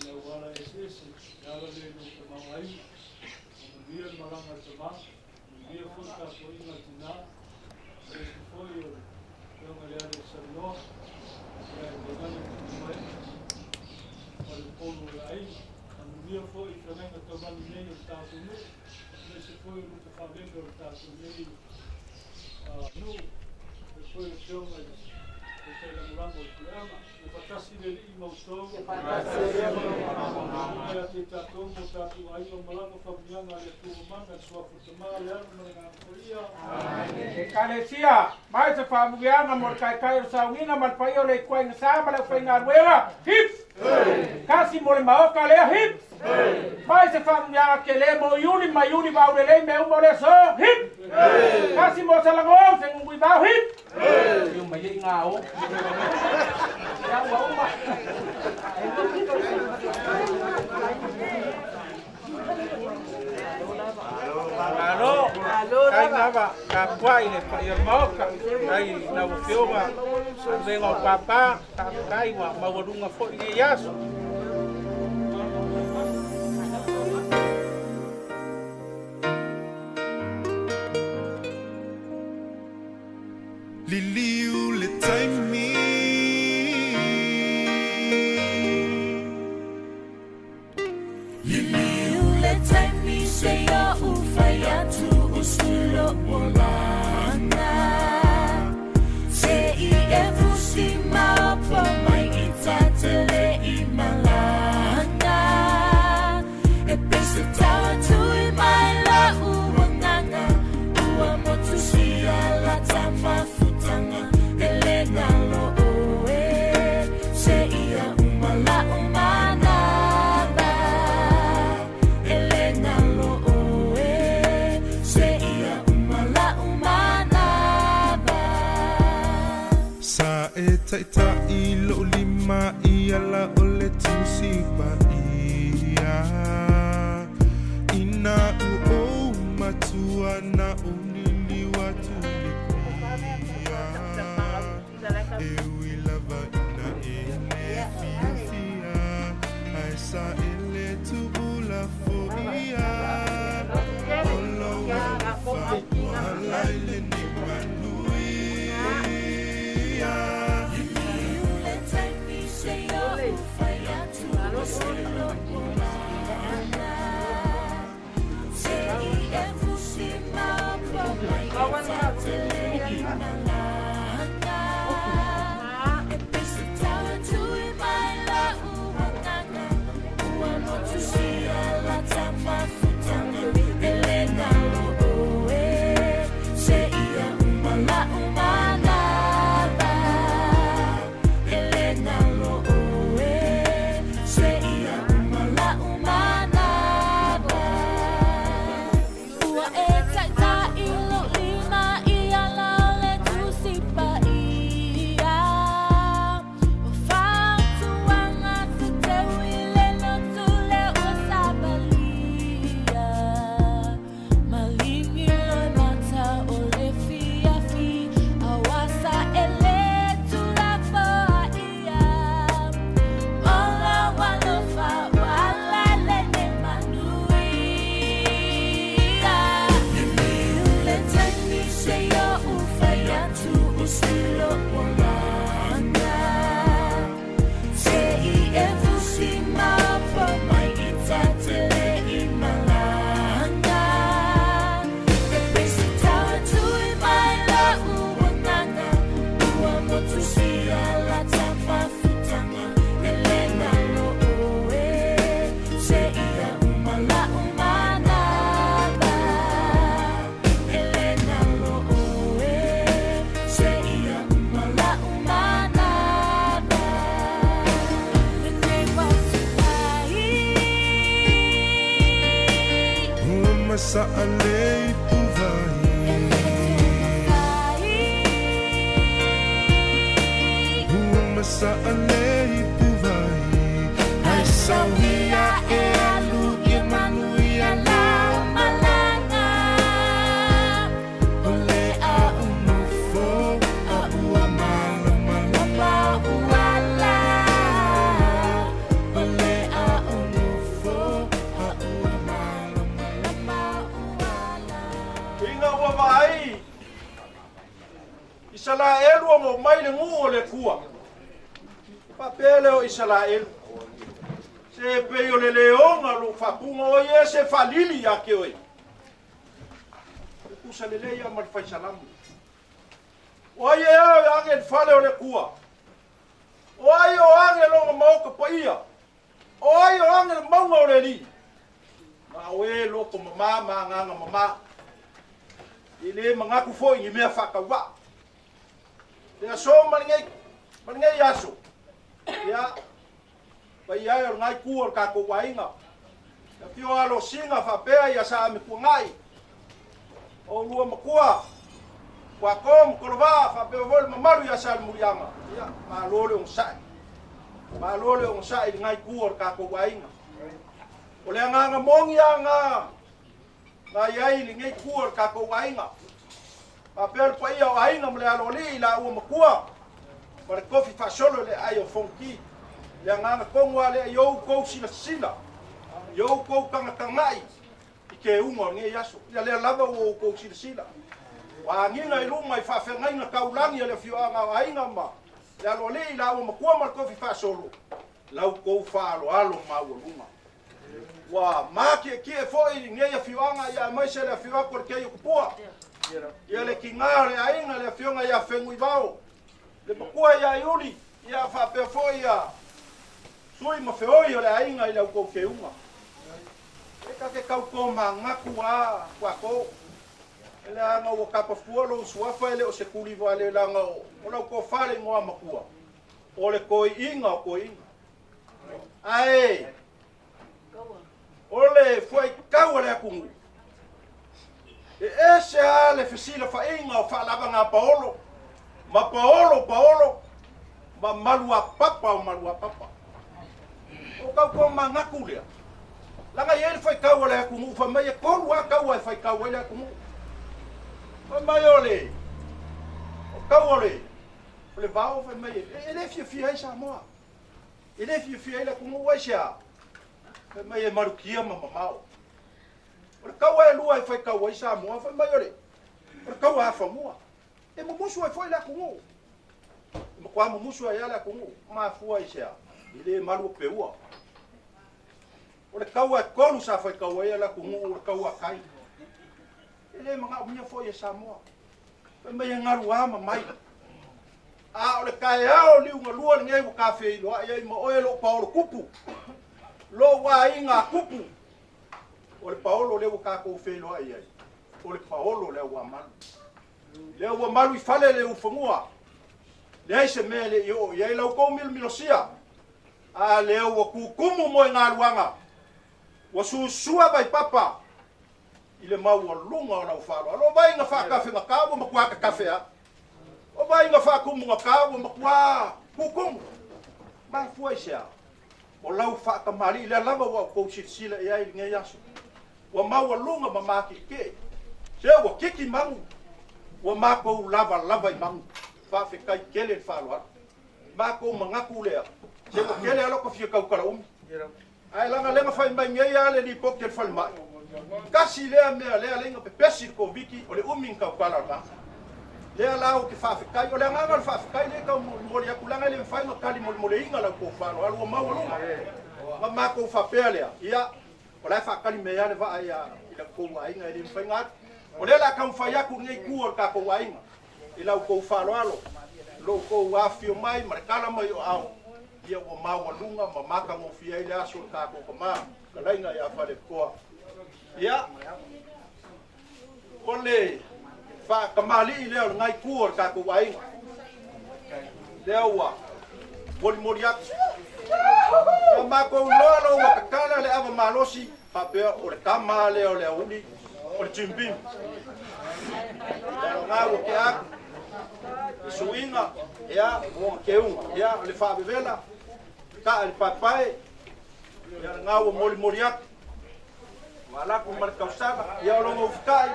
i auala eseese e ala lea i lou tamaoaiga. Manuia le malaga a le Tamā, manuia foi le tapuaiga a tinā, aemaise foi o le Afioga i le Alii Salanoa, ia e tainane tupu ma ee ma le upolu o le aiga. Manuia foi i feagaiga taulagi nei o le tatou nuu, aemaise foi o lupe faalele o le tatou nei nuu, faapea foi le Afioga i le Taitai Lagolago o le Puleaga. Ia faatasi le Alii ma outou. Susuga ia te i tatou ma o tatou aiga o malaga faamanuiaga a le Atua Mamana, le Suafa o le Tama, le Alo ma le Agaga Paia. Ekalesia, mai se faamuliaga mo le taitai o le sauniga ma le paia o le ituaiga sa ma le aufaigaluega. Hip! Kasi mo le maoka lea. Hip! Mai se faamuliaga kelē mo Iuli ma Iuli vaulelei mea uma o le aso. Hip! Kasi mo Salagou feguguivao. Hip! Iu mai ai gao. Ia ua uma. Malo, kai lava tapuai le paia o le maoka, kai lau afioga avega o pāpā, faafetai ua maualuga foi lenei aso. Liliu le taimi. Liliu le taimi seia ou fai atu usu lou olaga. Se i e fusi maopo mai i ta te le i malaga. E pei se tala tui mai la'u agaga ua motusia lata mafutaga e le galo oe seia uma la'u manava e le galo oe seia uma la'u manava. Sa e taita'i lo'u lima i ala o le Tusi Paia. Ina ua ou matua na ou liliu atu i le pia. E ui lava ina e le fiafia, ae saele tuulafoia. O lou alofa ua ala i lenei manuia. Liliu le taimi seia ou fai atu usu lou olaga. Se i e fusi maopo mai i ta te le i malaga. E pei se tala tui mai la'u agaga ua Masaʻalei puvai. Ua masaʻalei puvai. Ai sauia e alu ia manuia lau malaga. O le au nofo a ua malamalama uala. O le au nofo a ua malamalama uala. Ina ua vaai Isalaelu o mo mai le nuu o le Atua. Faapea lea o Isalaelu, se pei o le leoga o lou faapuga o ia se faalili ia te oe. Tutusa lelei lava ma le fai salamo. O ai e ao e age i le fale o le Atua? O ai o age lona maota paia? O ai o age le mauga o le Alii? Na o e loto mamā ma agaga mamā, e lē manatu foi i ni mea faatauvaa. Le aso ma lenei, ma lenei aso, ia, paia e o lena itu o le tatou aiga, le afio o Alosina faapea ia Saametuanai, o oulua matua, Kuato ma Kolovaa faapea foi le mamalu ia Salemuliaga, ia, malo le onosai. Malo le onosai i lena itu o le tatou aiga. O le agaga moni lava lena na i ai i lenei itu o le tatou aiga. Faapea le paia o aiga ma le aloalii i laua matua ma le tofi faasolo i le aai o Fonoti. Le agaga tonu lava lea i outou silasila, i outou tagatagai i keuga o lenei aso. Ia lea lava ua outou silasila. Ua agiga i luma i faafeagaiga taulagi a le afioaga o aiga ma le aloalii i laua matua ma le tofi faasolo, la outou faaaloalo maualuga. Ua matietie foi lenei afioaga ia aemaise le afio atu o le Kei o Tupua. Ia le tiga o le aiga le afioga ia Fenuivao, le matua ia Iuli, ia faapea foi ia sui ma feoi o le aiga i la outou keuga. E ta te tau tomanatu a Kuato. E leaga ua tapafua lou suafa e le o se tuli vale leaga o lau tofa le igoa matua. O le toeaiina o toeaiina. Ae o le fuaitau a le atunuu, e ese lava le fesilafaiga o faalavaga paolo ma paolo paolo ma maluapapa o maluapapa. O tau tomanatu lea, leaga e i ai le faitau a le atunuu fai mai e tolu lava taua e faitau ai le atunuu. Fai mai o le o taua o le o le vao fai mai e le fiafia ai Samoa. E le fiafia ai le atunuu aisea? Fai mai e malutia ma mamao. O le taua e lua e faitau ai Samoa fai mai o le o le taua afanua. E mumusu ai foi le atunuu. E matua mumusu ai lava le atunuu. Mafua aisea? E le malu o peua. O le taua e tolu sa faitau ai le atunuu o le taua a kai. E le manaomia foi e Samoa. Fai mai e galu a ma mai. A o le taeao liugalua lenei ua tafeiloai ai ma oe lou paolo tupu, lou aiga tupu. O le paolo lea ua tatou feiloai ai, o le paolo lea ua malu. Lea ua malu i fale le ufanua. Leai se mea e le i oo i ai lau tou milomilosia. A lea ua tutumu moegaluaga, ua susua vaipapa i le maualuga o lau faaaloalo. O vai na faatafegata ua matua tatafe lava. O vai na faatumugata ua matua tutumu. Mafua i se a? O lau faatamalii lea lava ua outou silasila i ai i lenei aso. Ua maualuga ma makekee. Se ua kiki manu, ua matou lavalava i manu. Faafetai tele le faaaloalo. Matou manatu lea, se ua tele lava lota fia tautala umi. Ae leaga lea na fai mai nei lava le lipoti a le falemai, tasi lea mea lea alai na pepesi le Koviti o le umi na tautala o le tagata. Lea la ou te faafetai, o le agaga o le faafetai lea e tau molimoli atu leaga e le mafai ona tali molemoleina la outou faaaloalo ua maualuga. Na matou faapea lea, ia, o la e faatali mai lava le vaa ia i la outou aiga e le mafai ona alu. O lea o le a taumafai atu lenei itu o le tatou aiga i la outou faaaloalo, lo outou afifio mai ma le tala mai o aao, ia ua maualuga ma matagofie ai le aso o le tatou tama, fetalaiga ia Faletoa. Ia, o le faatamalii lea o lena itu o le tatou aiga, lea ua molimoli atu. Ua matou iloa lo ua tatala le ava malosi, faapea o le tama lea o le auli, o le Jim Beam. Ia o ngā ua ke aku. Le suiga, ia, mo keuga. Ia, o le faavevela, ta'a i le paepae, ia lagā ua molimoli atu. Valaku ma le tausaga, ia o loga ufita'i.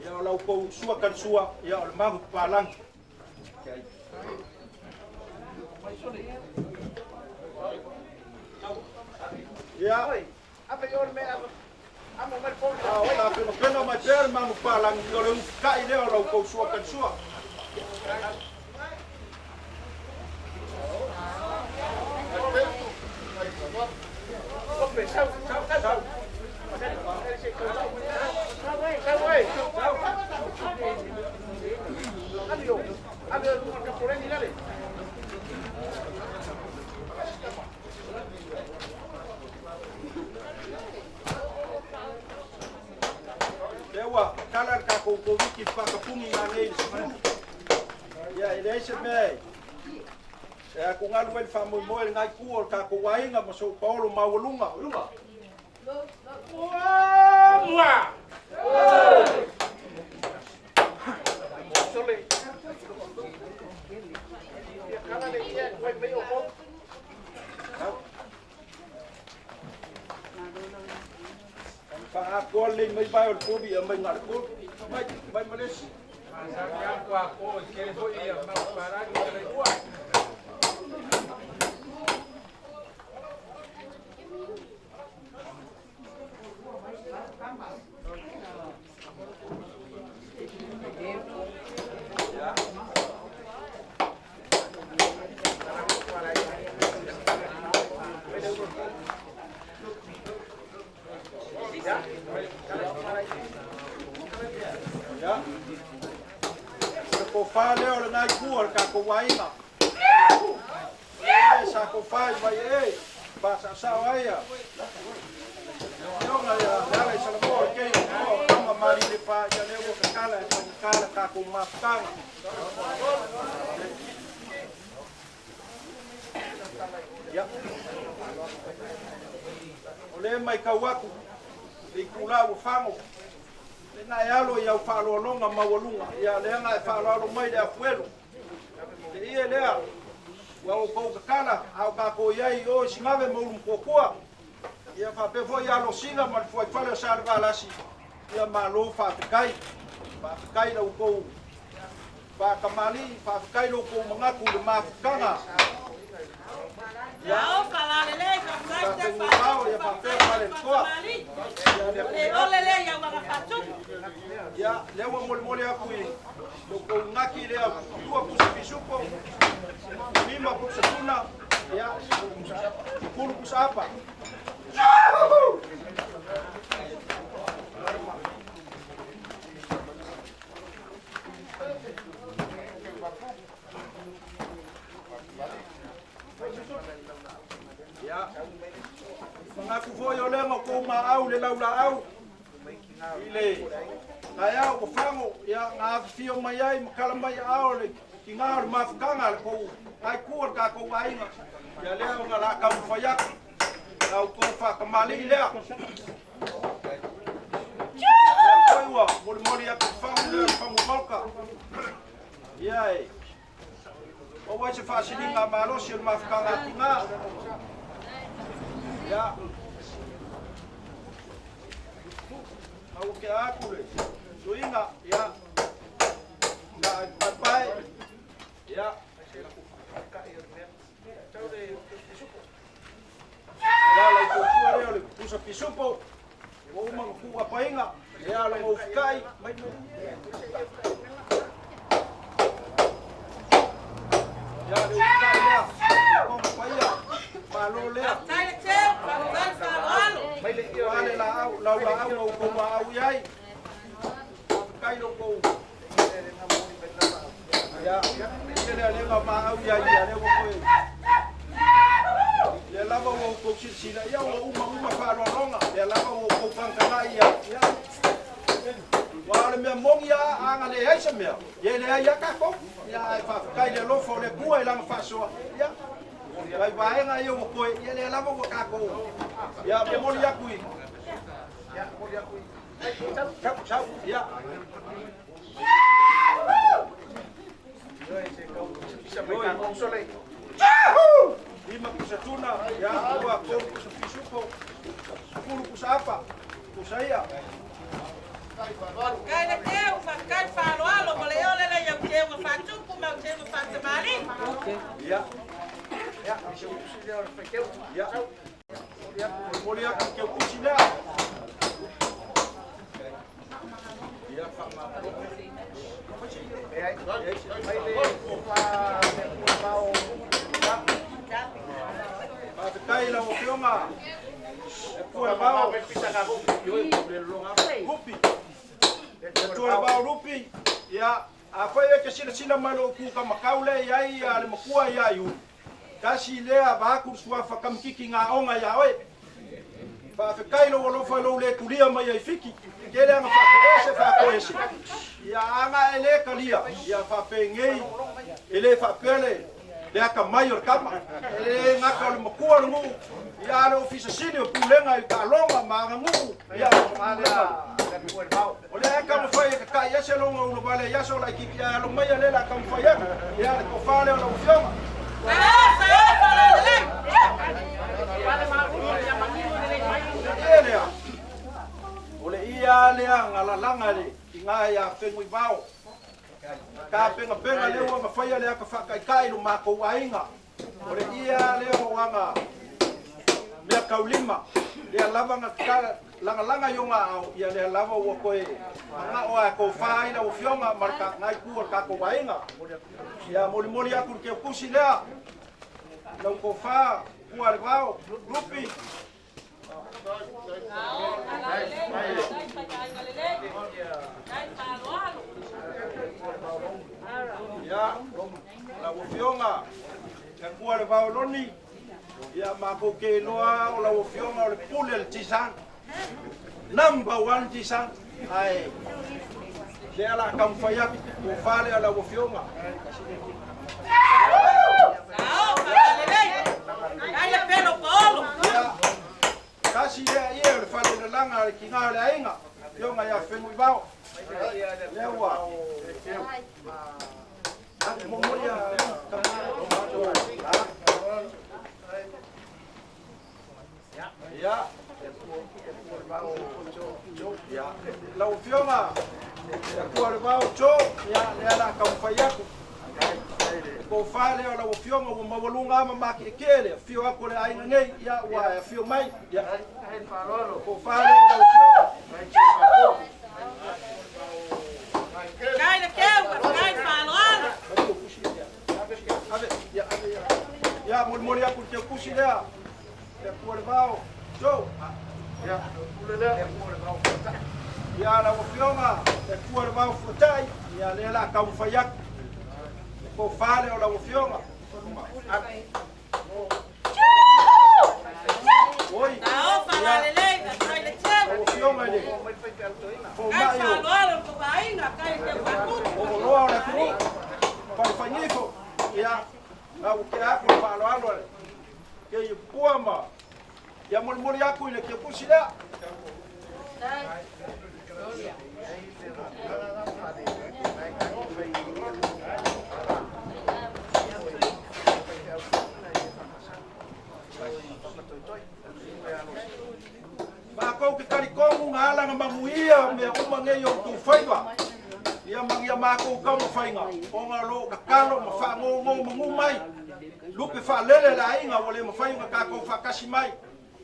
Ia o lau kou sua kalisua, ia o le magu papalangi. Ia. A o tapenapena mai pea le magu papalangi, o le ufita'i lea o lau kou sua kalisua. Lea ua tala le tatou Koviti faakapugi nanei i le 10. Ia e leai se mea e e atugalu ai le faamoemoe i lenai itu o le tatou aiga ma sou paolo maualuga. Faaatoa lelei mai vae o le povi e aumai na o le tolu. Mai, mai ma le isi. Ia. O le tofa lea o lena itu o le tatou aiga. E sa tofa i mai e faasaosao ai a Afioga ia Leala i Salamoa o le keiki o Tama Malilepa, ia lea ua tatala e faigata le tatou mafutaga. Ia. O lea e matau atu le itula ua fago, lena e alo i au faaaloaloga maualuga, ia lea na e faaaloalo mai le afuelu. Te ie lea, ua outou tatala, a o tatou i ai i o i Sigave ma Ulumotootua, ia faapea foi ia Alosina ma le fuaifale o Salevalasi, ia malo faafetai. Faafetai la outou faatamalii, faafetai lo outou manatu i le mafutaga. Ia, tatou mao, ia faapea Faletoa. Ia, lea ua molimoli atu i lo outou gati lea tua pusi pisupo, lima pusa tuna, ia, 10 pusa apa. Ia, manatu foi o lea na outou maau le laulaau i le taeao ua fago, ia, na afifio mai ai ma tala mai aao le tiga o le mafutaga a le tou itu o le tatou aiga. Ia lea ona o le a taumafai atu la outou faatamalii lea. Lea foi ua molimoli atu i fagu lea o le fagu maoka. Ia e maua ai se faasiliga malosi o le mafutaga a tiga. Ia, na ua tea atu le suiga, ia, na paepae, ia, ia lau toesua lea o le pusa pisupo, ua uma ona tuuapaina, ia lona ufitai, mai mai. Ia le ufitai lea, toga paia, malo lea. Ua le laau, lau laau na outou maau i ai. Faafetai lo outou. Ia, tele a lea maau i ai, ia lea ua toe. Lea lava ua outou silasila, ia ua uma uma faaaloaloga, lea lava ua outou tagatagai ia. Ia. Aua o le mea moni lava, a na leai se mea, ia e leai lava tatou. Ia ae faafetai i le alofa o le Atua i lana faasoa. Ia. Nai vaega ia ua koe, ia lea lava ua tatou. Ia, momoli atu i. Ia, momoli atu i. Sau, sau, ia. Oi. 5 pusa tuna, ia, 2, 3 pusa pisupo, 10 pusa apa, pusa ia. Kai le teu, whakai whaloalo, mo le ole le iau teu whatupu, mau teu whatamari. Ia. Ia. Ia. Momoli atu ke pusi lea. Ia, Faafetai lau afioga e pua vao. Rupi. E tua vao rupi. Ia, afai e ke silasila mai lou ku kamakau le iai ia le makua ia iu. Kasi lea vaku suafa kamikiki ngā onga ia oe. Faafetai lou alofa i lou le tulia mai ai fiki. Ke le anga whakaese whakoese. Ia anga e le kalia. Ia whapengei e le whapele. Le aka mai o le kama. E le ngaka o le makua le ngu. Ia le ofisa sili o pulenga i kalonga ma anga ngu. Ia o le aka mawhai e kakai ese longa ulo wale iaso la kiki a alo mai a le la ka mawhai aku. Ia le kofale o la ufionga. E lea. O le ia lea ngalalanga le i ngā ia whengui vao. Ka penga penga lea ua mawhaia le aka whakaikai lo mākou ainga. O le ia lea o anga mea kaulima. Lea lava nga langa langa i onga au. Ia lea lava ua koe manga o a kou whai la ufionga ma ka ngai ku o ka kou ainga. Ia moli moli aku ke kusi lea. Lau kou wha kua le vao. Rupi. Ia, lau afioga, ia kua le vao loni, ia mākou ke iloa o lau afioga o le pule le tisan. Number 1 tisan. Ai, lea la kamufai atu, ua fale a lau afioga. Ia, kasi lea ia o le fale lalaga le kiga o le aiga, afioga ia whengui vao. Lea ua. Momoli a Ia. Ia. Lau afioga, ia kua le vao tō, ia lea la kamufai atu. Ko whale o lau afioga ua maualuga ama maki e kele, afio aku le aiga nei, ia ua e afio mai. Ia. Ko whale o lau afioga. Kai le teu, kai whaloalo. Ave, ia, ave, ia. Ia, moli moli aku te kusi lea. Ia kua le vao. Tō. Ia, Ia lau afioga, e kua le vao fuatai, ia lea la kamufai atu. Ko whale o lau afioga. Oi. Sao, whalalelei, kai le teu. Lau afioga i le Kai whaloalo ko vainga, kai le teu whakutu. O loa o le atunu. Whare Ia, ngau ke aku le whaaloalo le. Ke i pua ma. Ia moli moli aku i le ke pusi lea. Mākou ke karikongu ngā alanga mamuia mea uma ngei o tū whaiwa. Ia mangia mākou kau mawhainga. O ngā lo kakalo ma whaangōngō mangu mai. Lupe whaalele la ainga o le mawhai ngā kākou whakasi mai.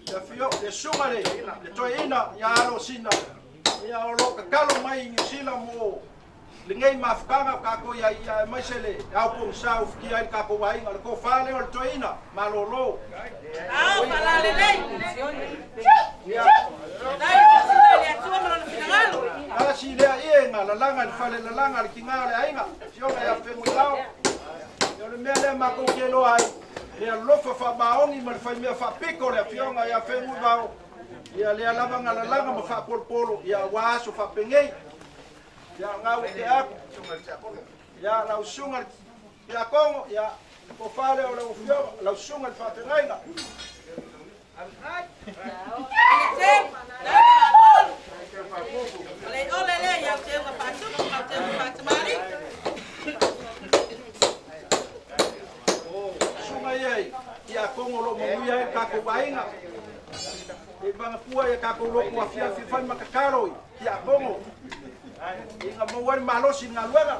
Ia whio, le sunga le, le toeina, ia alo sina. Ia o lo kakalo mai i New Zealand mo le ngei mafukanga o kākou ia ia e maise le au pong sa ufikia ai le kākou ainga. Le kō whale o le toeina, malolo. Sao, whalalelei. Ia. Dai, sina le atua ma lona finangalo. Kasi lea ie ngā lalanga le fale lalanga le kinga o le ainga. Fioga ia whengui lao. Ia le mea lea mākou ke loa ai. Lea lofa wha maongi ma le whai mea wha piko le fioga ia whengui vao. Ia lea lava ngā lalanga ma wha polopolo. Ia wā aso wha pengei. Ia ngā ute aku. Ia lau sunga ia kongo. Ia Tofa lea o lau afioga, lau susuga i le faafeagaiga. Susuga ia i tiakono o lo o manuia ai le tatou aiga. E vagafua ia tatou lotu afiafi fai ma tatalo i tiakono ina maua ai le malosi i le galuega.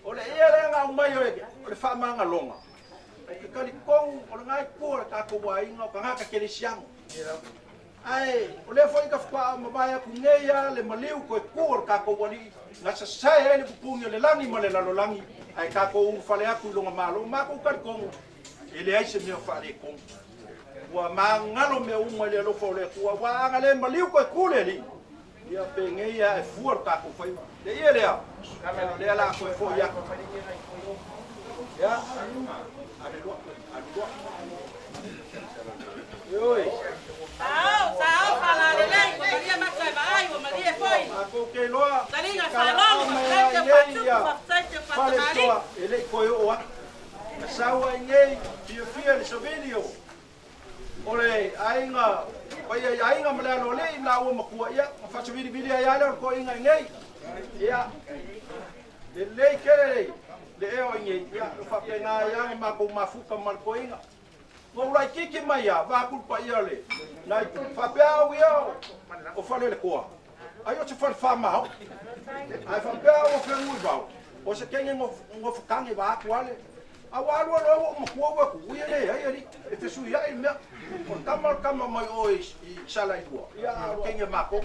O le ia lea na aumai o le faamagaloga, ou te talitonu o lena itu o le tatou aiga o tagata kerisiano. Ae o lea foi na faatoa mavae atu nei lava le maliu toe tu o le tatou Alii na sasae ai le pupuni o le lagi ma le lalolagi, ae tatou ulufale atu i lona Malo. Matou talitonu e leai se mea o faaletonu. Ua magalo mea uma i le alofa o le Atua, aua a na le maliu toe tu le Alii, ia penei lava e fua le tatou faiva. Le ia lea, o lea o le a toe foi atu. Ia, alu loa, alu loa. Ioe. Sao, sao, falalelei, ua malie maka e vaai, ua malie foi. Matou te iloa, Taliga kala faalogo, uma faafetai ai te nei faatupu, ia faafetai te fale faatamali. toa e le i toe oo atu. Na sau ai nei, fiafia le savili o o le aiga, paia i aiga ma le aloalii ma laua matua, ia, na faasavilivili ai lava lea o le toeaina i nei. Ia, lelei tele le ea o i nei, ia, o faapena ai lava na matou mafuta ma le toeaina. Na ou laitiiti mai lava, vaeatu le paia o le na itu, faapea au ia o Faleletoa, ai o se falefa maoʻi. Ae faapea au o Fenunuivao, o se kege nofo tage vaeatu ale. A ua alu alu ai ua ou matua ua atu, ui e leai alii, e fesuiaʻi le mea. O le tama o le tama mai o i Salailua, ia a o le kege matou.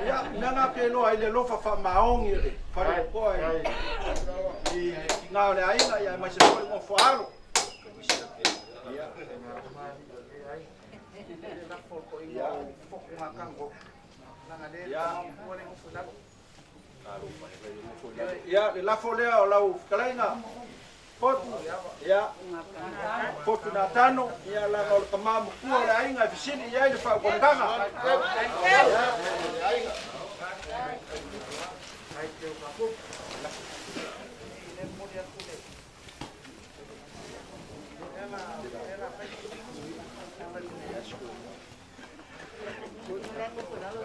Ia, mea na te iloa ai le alofa faamaoni o le Faleletoa i le tina o le aiga, ia aemaise foi nofo a alo. Ia, le lafo lea o lau fetalaiga Fotu, ia, Fotu Natano, ia, leaga o le tama matua o le aiga e fesili i ai le faautautaga.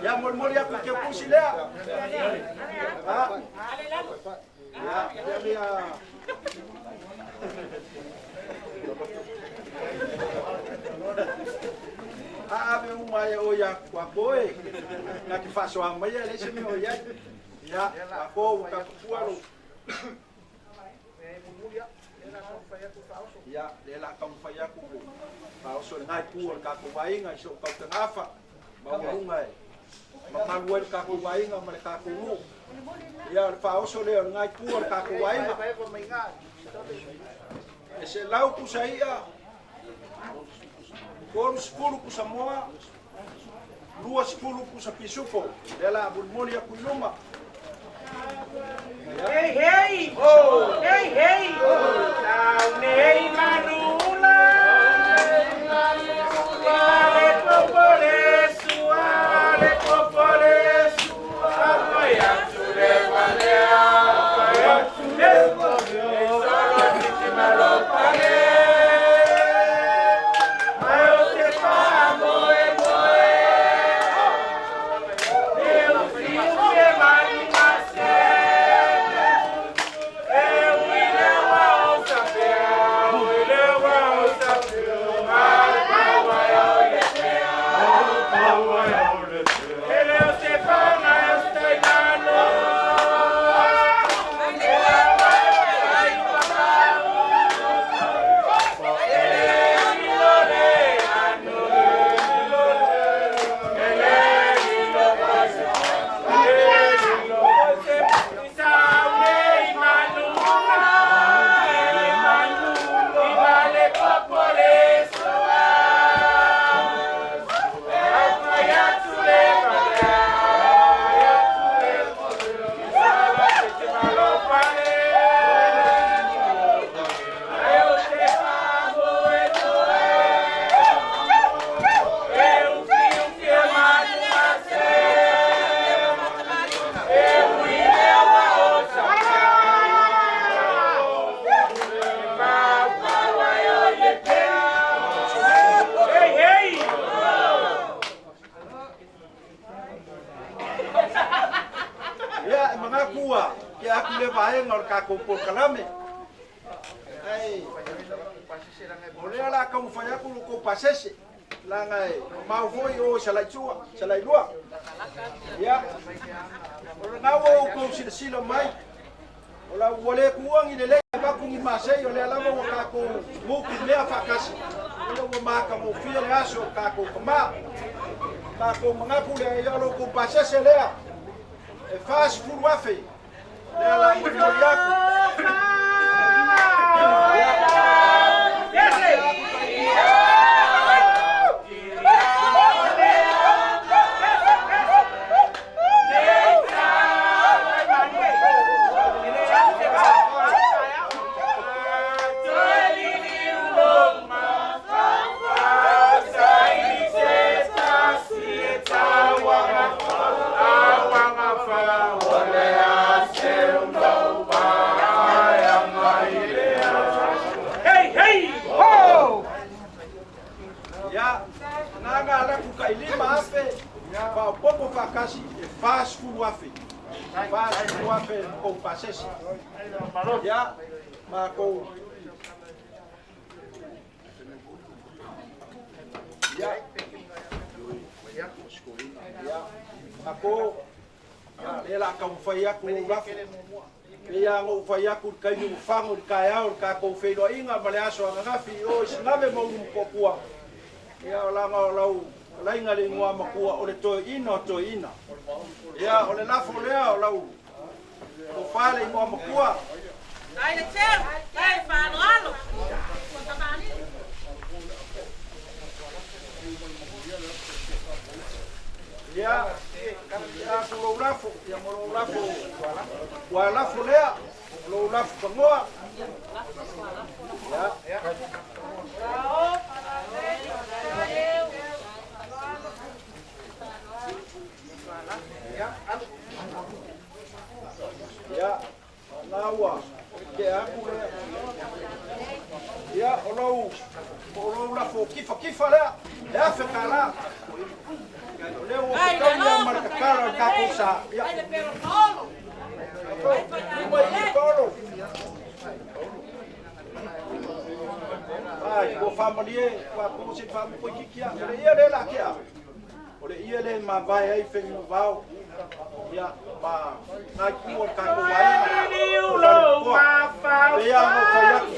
Ia, molimoli atu i ke pusi lea. Ha? Ia, lea mea. A ave uma ai o ia ko e. Na te faasoa mai e leai se mea o i ai. Ia, ko ua tapapua lo. Ia, lea la taumafai atu le faaoso i lena itu o le tatou aiga i si ou tautagafa maualuga e mamalu ai le tatou aiga ma le tatou nuu. Ia, o le faaoso lea o lena itu o le tatou aiga. E 100 pusa i'a, 30 pusa moa, 20 pusa pisupo. Lea la mulimuli atu i luma. Hey, hey! Hey, hey! Tau nei manula, le popole sua, le popole sua, poi atu le valea, poi atu le valea, solo vittima lo pare. Mai o te fa moe moe, e o fiu e manu mase, e uile wa o sapea, uile wa o sapea, ma pa wa o le pea, pa wa o le pea, ele o se fanga stai nano. manatu ua tea atu lea vaega o le tatou polokalame. Ae o lea o le a taumafai atu lo outou pasese leaga e mamao foi o i Salaitu'a, Salailua. Ia, o lena ua outou silasila mai, o la ua le tuua ni lelei avatu ni masei, o lea lava ua tatou nutimea faatasi, ia ua matagofie le aso o le tatou tamā. Tatou manatu lea, ia o lo outou pasese lea e 40,000 lea la molimoli atu. Ia, na na ala ku kai 5,000, faaopoopo faatasi e 40,000. 40,000 kou pasese. Ia, matou. Ia, ia, matou, ia, lea o le a taumafai atu lou lafo. Pei lava ona ou fai atu i le taimi ua fago i le taeao i le tatou feiloaiga ma le aso ananafi i o i Sinave ma Ulumotootua, ia, o laga o lau fetalaiga le igoa matua o le Toeaina o Toeaina. Ia, o le lafo lea o lau tofa le igoa matua. Ai le teu, ai le faaaloalo. Ia, ia atu lou lafo, ia ma lou lafo, ua lafo lea, lou lafo fagoa. Ia. Ia, na ua tea atu lea. Ia, o lou, o lou lafo kifakifa lea, e $1,000. O lea ua fetaui lava ma le tatalo a le tatou sa. Ia. Uma i Paolo. Ai, ua faamalie, ua kuu se faamopoikiki ia. O le ia lea la tea. O le ia lea e mavae ai fegimavao. Ia, ma nai ku o le tatou aiga. O Falepoa. Pei lava ona ou fai atu.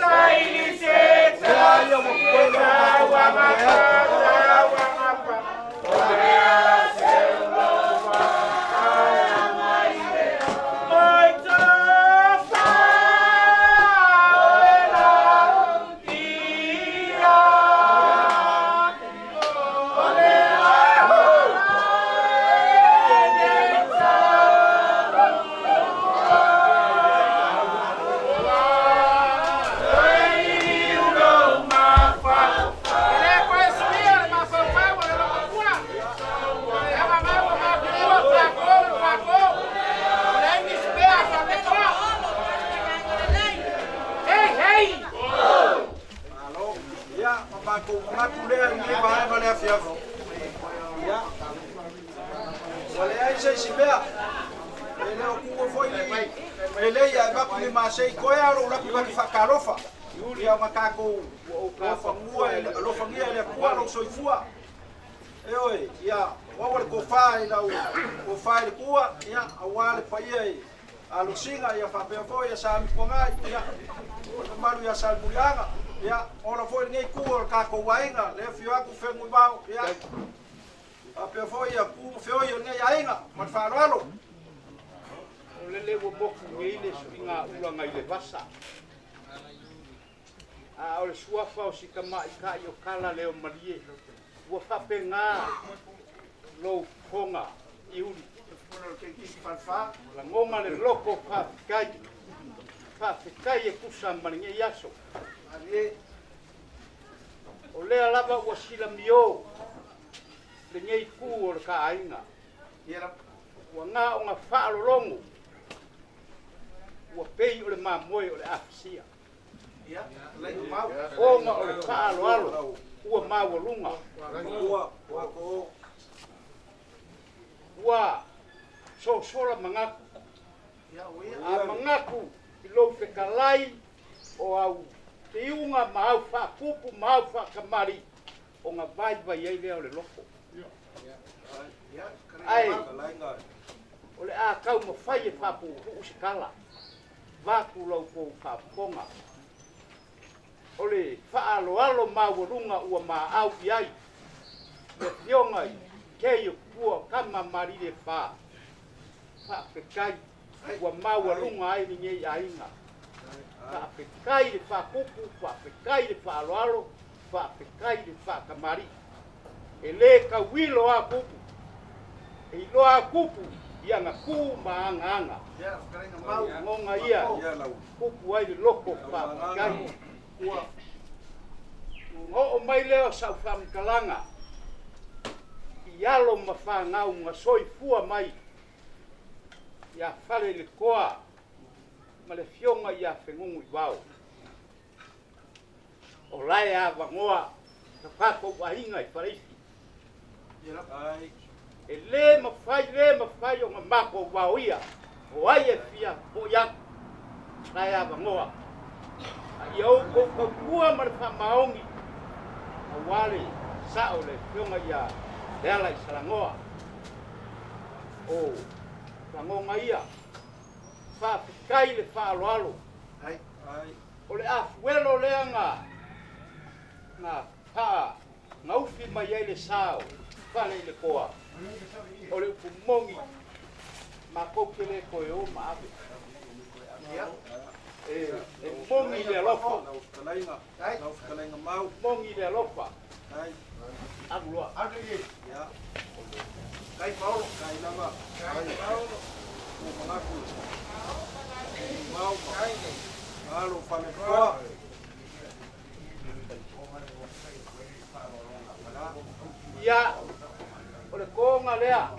Lea ia ua totoe lea o tatou faamoemoe ai. Malo. Ia, ma matou manatu lea i lenei vaega o le afiafi. Ia, ua leai se isi mea. E le o tuua foi ni lelei ae avatu ni masei toe lava lou latou faatalofa. Ia ona tatou alofagua alofagia e le Atua lou soifua. Ioe, ia maua le tofa i lau tofa i le Tua, ia, aua le paia i Alosina, ia faapea foi ia Samipuagai, ia, o le mamalu ia Salemuliaga, ia, ola foi lenei itu o le tatou aiga, le afio atu Fenunuivao, ia, faapea foi ia ku ma feoi o lenei aiga, ma le faaaloalo. O lele ua motu nei le suiga ulaga i le vasa. A o le suafa o si tamaitai o Kala leo malie, ua faapena lou fofoga i uli. Lagona le loto faafetai, faafetai e tusa ma lenei aso. O lea lava ua silamio lenei itu o le ta aiga. Ua na ona faalologo, ua pei o le mamoe o le afasia. Ona o le faaaloalo ua maualuga. Ua sosola manatu. A manatu i lou fetalai o au tiuga ma au faapupu ma au faakamali'i ona vaivai ai lea o le loko. Ae o le a taumafai e faapuupuu se tala vaatu la outou faafofoga. O le faaaloalo maualuga ua maau i ai le afioga i Kei o Tupua o Tama ma Alii e Fa. Faafetai ua maualuga ai lenei aiga. Faafetai le faapupu, faafetai le faaaloalo, faafetai le faatamalii. E lē tauilo a kupu, e iloa a kupu i aga tu ma aga aga. Goga ia kupu ai le loko faafetai. Ua oo mai lea o sau faamatalaga i alo ma fanau na soifua mai ia fale i le toa ma le afioga ia Fenunuivao. O lae avanoa ka tatou aiga i Faleifi. E lē mafai, lē mafai ona matou vaoia o ai e fia fo'i atu lae avanoa. A ia outou tautua ma le faamaoni auā le sa'o le afioga ia Leala i Salagoa. O lagoga ia faafetai le faaaloalo. O le afuelo lea na faa gaufi mai ai le sa o fale i le toa. O le upu moni matou te lē toe o ma ave. E moni le alofa, moni le alofa. Alu loa. Ia, o le toga lea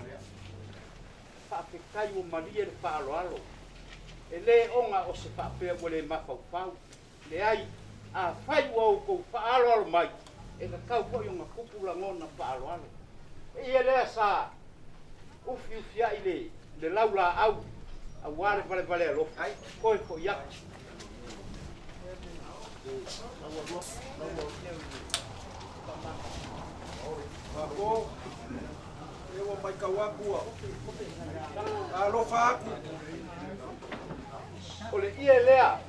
faafetai ua malie le faaaloalo. E lē ona o se faapea ua le mafaufau. Leai, afai ua outou faaaloalo mai, e tatau foi ona tupu lagona faaaloalo. E ia lea sa ufiufia'i le laulaau auā le valevale alofa toe fo'i atu. Malo, e ua maitau atu ua alofa atu. O le ie lea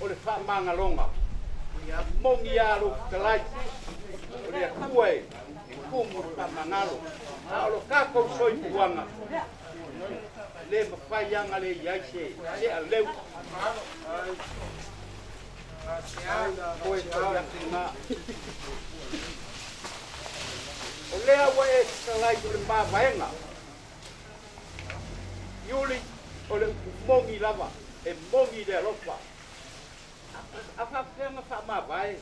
o le faamagaloga moni a lou fetalai o le Atua e tumu le faamagalo. A o lo tatou soifuaga lē mafai aga le iai se aleu toe foi atu gā. O lea ua e fetalai o le mavaega Iuli o le upu moni lava e moni le alofa. A faafefea faamavae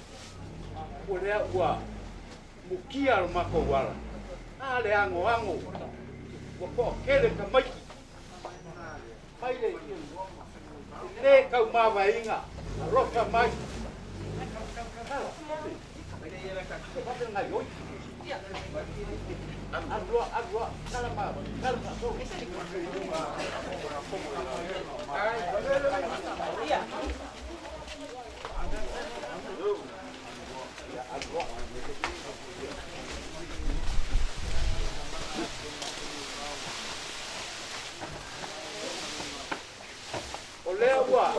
ua lea ua mukia lo matou ala a le agoago ua to'atele tamaiti mai le lē taumavaeina alofa mai. Gaioi alu loa, alu loa, tala ma tala faasolo. O lea ua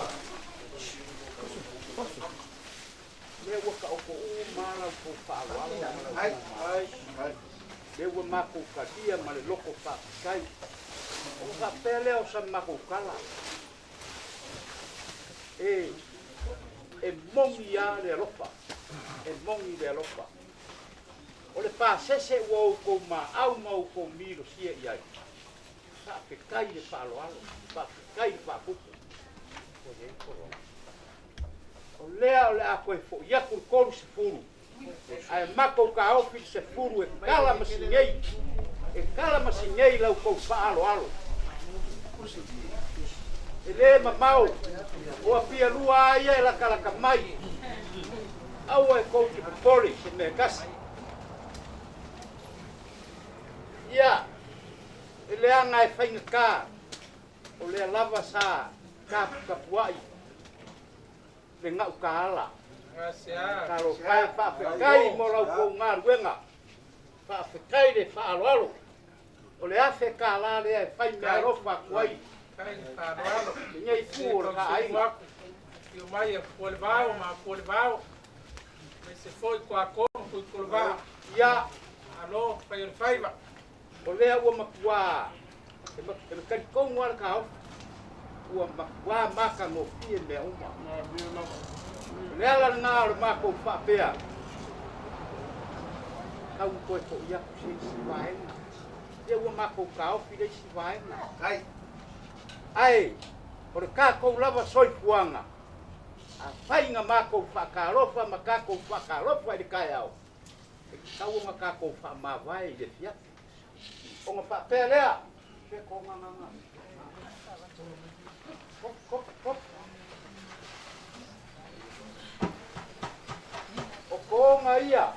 lea ua taotoʻu ma lau tou faaaloalo ma lau lea ua matou talia ma le loko faafetai. Ona faapea lea o sa matou tala e moni a le alofa, e moni le alofa. O le pasese ua outou maau ma outou milosia i ai. Faafetai le faaaloalo, faafetai le faapupu. O lea o le a toe fo'i atu le 30 ae matou taofi le 10 e tala ma sigei, e tala ma sigei lau tou faaaloalo. E lē mamao o apia lua a ia e latalata mai. Aua e kou te popole se mea tasi. Ia, e leaga e faigatā O lea lava sa taputapuai le gaukaala. Talofa e, faafetai mo lau kou galuega. Faafetai le faaaloalo. O le $1,000 lea e fai meaalofa atu ai lenei itu o le taaiga. Afio mai e Pualevao ma Pualevao, aemaise foi Kuakono Tuikolevao. Ia, Malo fai o le faiva. O lea ua matuā, e talitonu lava le taofi, ua matuā matagofie mea uma. O le ala lena o le matou faapea, tau toe foi atu se isi vaega. Ia ua matou taofi le isi vaega. Ae o le tatou lava soifuaga, afai na matou faatalofa ma tatou faatalofa i le taeao, e tatau ona tatou faamavae i le afiafi. Ona faapea lea, se kogagaga. Kop, kop, kop. O koga ia,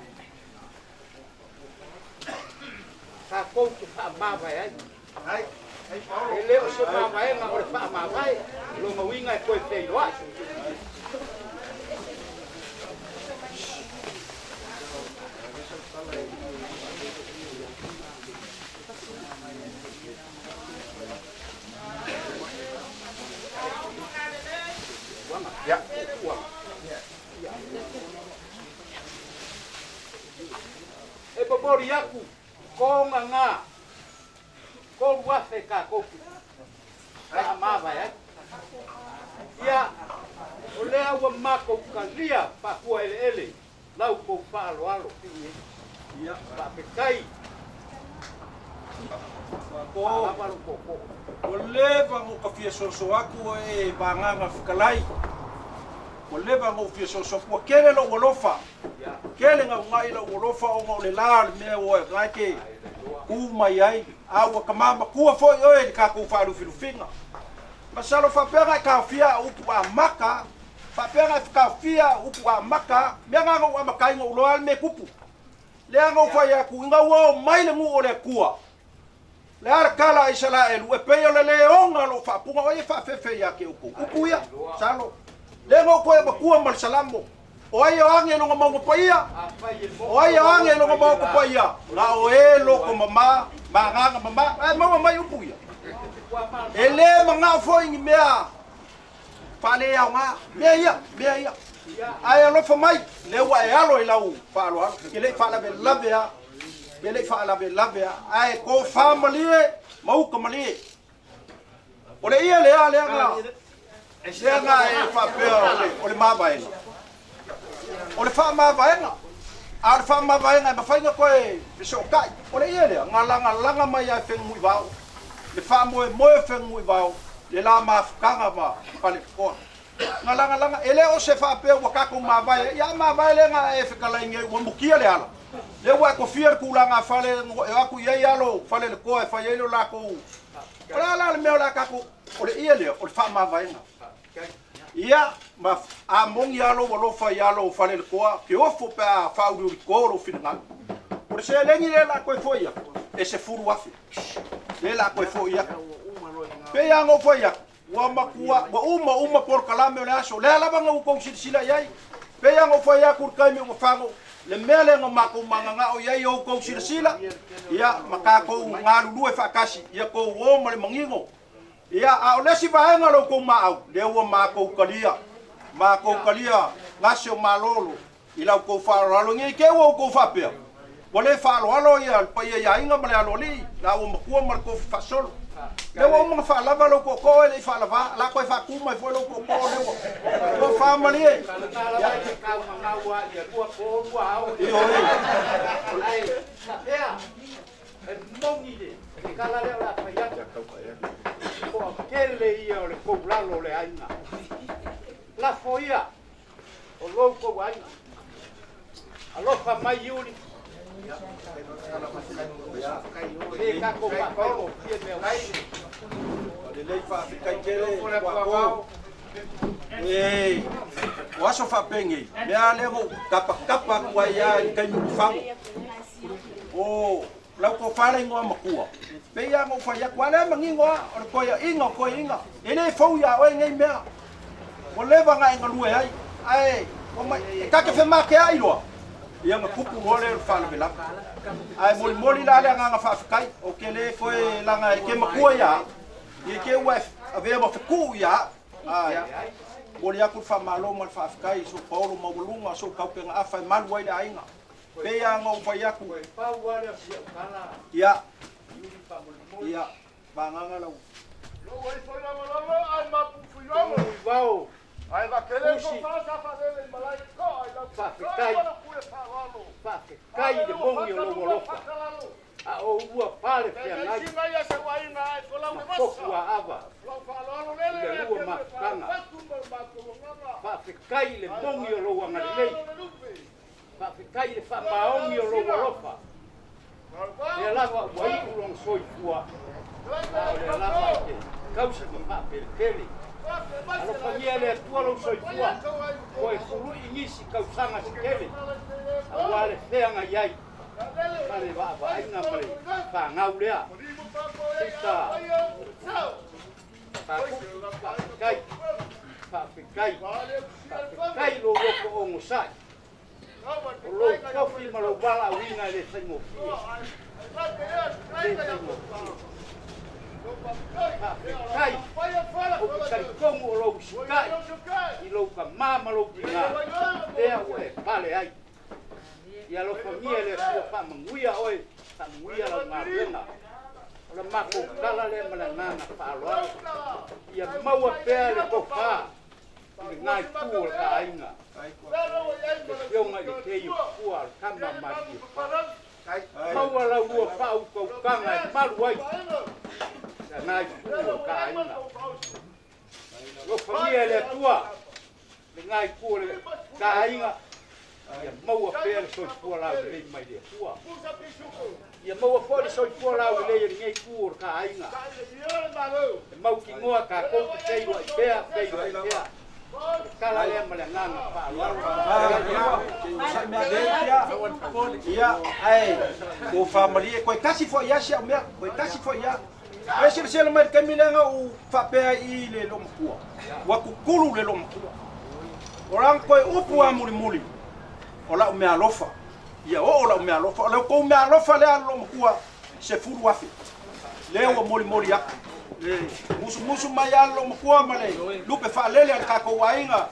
tatou te faamavae ai. E le o se mavaega o le faamavae, lona uiga e toe feiloai. Ia, E momoli atu koga na 3,000 tatou te faamavae ai. Ia, o lea ua matou talia faafua eleele lau kou faaaloalo. Ia, Faafetai. Ko, Faalava lou tootoo. Ua leva ona ou tafia soso atu e vagaga fetalai. Ua leva ona ou fia soso atu. Ua tele lou alofa. Tele gaugai lou alofa ona o le la o le mea ua na e te tu mai ai. A ua tama matua foi oe i le tatou faalufilufiga. Masalo faapea na e taofia au upu amata, faapea na e taofia au upu amata, mea na na ou amataina ou iloa lava le mea e tupu. Lea na ou fai atu, ina ua oo mai le nuu o le Atua, Le a le tala a Isaraelu, e pei o le le ona lou faapuga, o ai e faafefe ia te outou? Upu ia, salo. Le na ou toe avatua ma le Salamo. O ai e o age i lona mauga paia? O ai e o age i lona maota paia? Na o e loto mama, ma agaga mama. Ae maua mai upu ia. E le manao foi ni mea faaleaoga. Mea ia, mea ia. Ae alofa mai, lea ua e alo i lau faaaloalo. E te le i faalavelave lava. E le i faalavelave lava. Ae tofa malie ma uta malie. O le ia lea lea na, lea na e faapea o le mavaega. O le faamavaega. A o le faamavaega e mafai ona toe fesootai. O le ia lea, na lagalaga mai lava e Fenunuivao, le faamoemoe o Fenunuivao, le la mafutaga ma Faletoa. Na lagalaga, e le o se faapea ua tatou mavae ai, a mavae lea na e fetalai nei ua mutia le ala. Lea ua e tofia le tulaga a fale e o atu i ai alo Faleletoa e fai ai lo latou. O le a la le mea o le a tatou, o le ia lea, o le faamavaega. Ia, ma a moni lava lou alofa i alo o Faleletoa, ke ofo pe a faauliulito lou finagalo. O le seleni lea o le a toe foi atu, e 10,000. Lea o le a toe foi atu. Pei lava ona ou fai atu, ua matua, ua uma uma polokalame o le aso. O lea lava na outou silasila i ai. Pei lava ona ou fai atu i le taimi ua fago, le mea lea na matou mananao i ai i outou silasila, ia, ma tatou galulue faatasi, ia tou o ma le manino. Ia, a o le isi vaega o la outou maau, lea ua matou talia, matou talia gase o malolo i la outou faaaloalo. Ne i te i ua outou faapea, ua le faaaloalo ia le paia i aiga ma le aloalii, la ua matua ma le tofi faasolo. Lea ua uma ona faalava lou tootoo e le i faalava, la toe faatu mai foi lou tootoo lea ua tofa malie. Ioe. E moni le tala lea o le a fai atu, toatele ia o le koulalo o le aiga. Lafo ia o lou tou aiga. Alofa mai Iuli. Le tatou faafaigofie mea uma. Lelei faafetai tele Kuapo. E o aso faapenei, mea lea na ou tapatapa atu ai lava i le taimi o fago. O lau tofa le igoa matua. Pei lava ona ou fai atu, a lea e manino lava, o le toeaiina o toeaiina, e le fou ia oe nei mea. Ua leva ona e galue ai, ae ua mai, e ta te femateai loa, ia ona tupu loa lea o le faalavelave. Ae molimoli la le agaga faafetai, ou te le toe laga e te matua ia au, i te ua e avea ma fetuu ia au. Ae momoli atu le faamalo ma le faafetai i sou paolo maualuga, sou taupegaafa e malu ai le aiga. Pei lava ona ou fai atu, ia, ia, vagaga lau. Usi, faafetai, faafetai i le moni o lou alofa, a o oulua pale feagai ma fotu aava i le lua mafutaga. Faafetai i le moni o lou agalelei, faafetai i le faamaoni o lou alofa, lea lava ua iu lona soifua, a o lea lava e te tausi ma faapelepele. Alofagia e le Atua lou soifua, toe sului nisi tausaga se tele, aua le feagai ai ma le vaavaaiga ma le fanau lea. Sista Faatupu, faafetai, faafetai, faafetai i lou loto onosai. O lou tofi ma lou valaauina e le faigofie. E le faigofie. Faafetai, ou te talitonu o lou usitai i lou tama ma lou tina, lea ua e pale ai. Ia alofagia e le Atua faamanuia oe, faamanuia lau galuega. O le matou tala lea ma le agaga faaaloalo. Ia maua pea le tofa i lena itu o le ta aiga, le Afioga i le Tei o Tupua o le tama a Malietoa. Maua lau lua faautautaga e malu ai lena itu o le ta aiga. Alofagia e le Atua lena itu o le ta aiga, ia maua pea le soifua laulelei mai le Atua. Ia maua foi le soifua laulelei e lenei itu o le ta aiga. E mautinoa tatou te feiloai pea, feiloai pea. O le tala lea ma le agaga faaaloalo. Ia, ae ua faamalie toe tasi foi lava si au mea, toe tasi foi lava. Ua e silasila mai i le taimi lea na ou faapea ai i le loomatua, ua tutulu le loomatua. O lana toe upu lava mulimuli, o lau meaalofa, ia oo lau meaalofa. O le tou meaalofa lea le loomatua, 10,000. Lea ua molimoli atu. Le musumusu mai lava le loomatua ma le lupe faalele a le tatou aiga,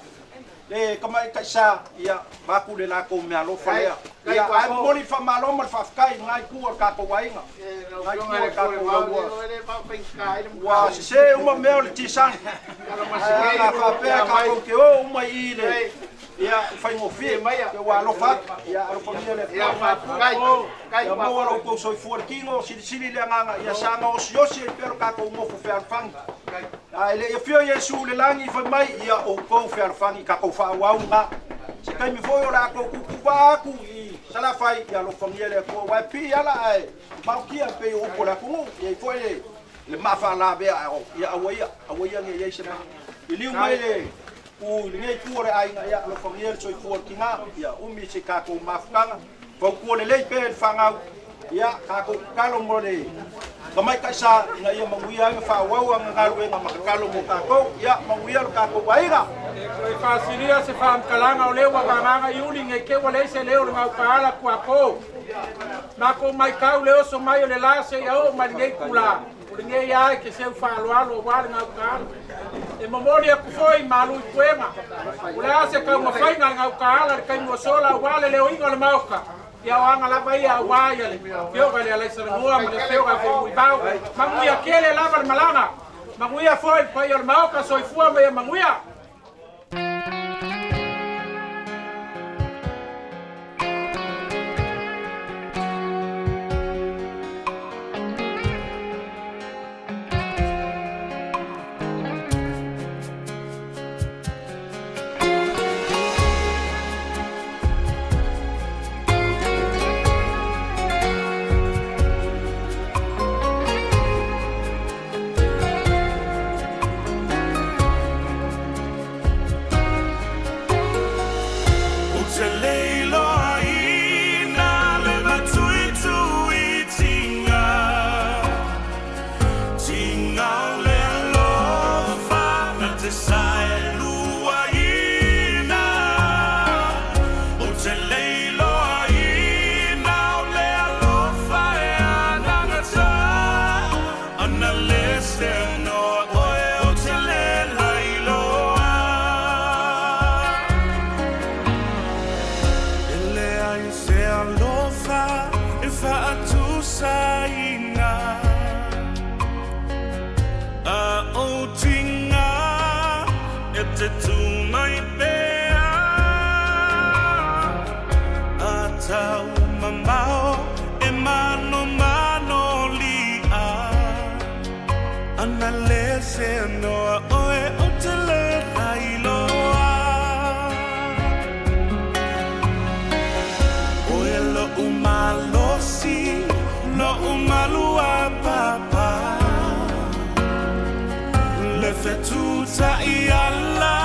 le tamaitai sa, ia, avatu le latou meaalofa lea. Ia, ae momoli le faamalo ma le faafetai i lena itu o le tatou aiga, lena itu o le tatou laulua. Ua sese uma mea o le tisani. Ae ana faapea tatou te o uma i i le, ia, faigofie, ia ua alofa atu, ia alofagia le Atua. Ia maua lo outou soifua i le tino, silisili le agaga, ia saga osiosi ai pea lo tatou nofo fealofani. A e le i afio Iesu i le lagi, fai mai, ia outou fealofani, tatou faaauau lena. Se taimi foi o le a tou tuutuuvaa atu i Salafai, ia alofagia le Atua, aua e pii ala ae maokia e pei o upu a le atunuu, e i ai foi le maa faalavea, ia aua ia, aua ia ne i i ai se maa. Liliu mai le ku i lenei itu o le aiga, ia alofagia le soifua o le tina, ia umi se tatou mafutaga, fautua lelei pea i le fanau, ia tatou tatalo mo le tamaitai sa ina ia manuia ai ma faaauau ana galuega ma tatalo mo tatou, ia manuia lo tatou aiga. E toe faasilia se faamatalaga o lea ua vagaga Iuli nei te ua leai se leo o le Gautaala Tuapo. Matou maitau le oso mai o le la seia oo mai lenei itula, o lenei a e te seu faaaloalo aua le Gautaala. E momoli atu foi malu i puega, o le a se taumafaiga a le Gautaala i le taimi ua sola aua le leoina o le Maota, ia o aga lava ia aua ia le Afioga i le Alaisalanoa ma le Afioga ia Femuivao. Manuia tele lava le malaga, manuia foi le paia o le Maota, soifua ma ia manuia. se noa oe o te le lailoa. Oe lo umalosi, lo umalua papa. Le fetuta i ala,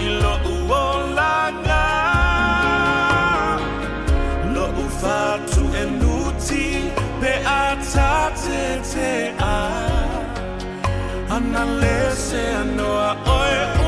i lo uolanga. Lo ufatu e nuti, pe atate te a. Ana le se anoa oe.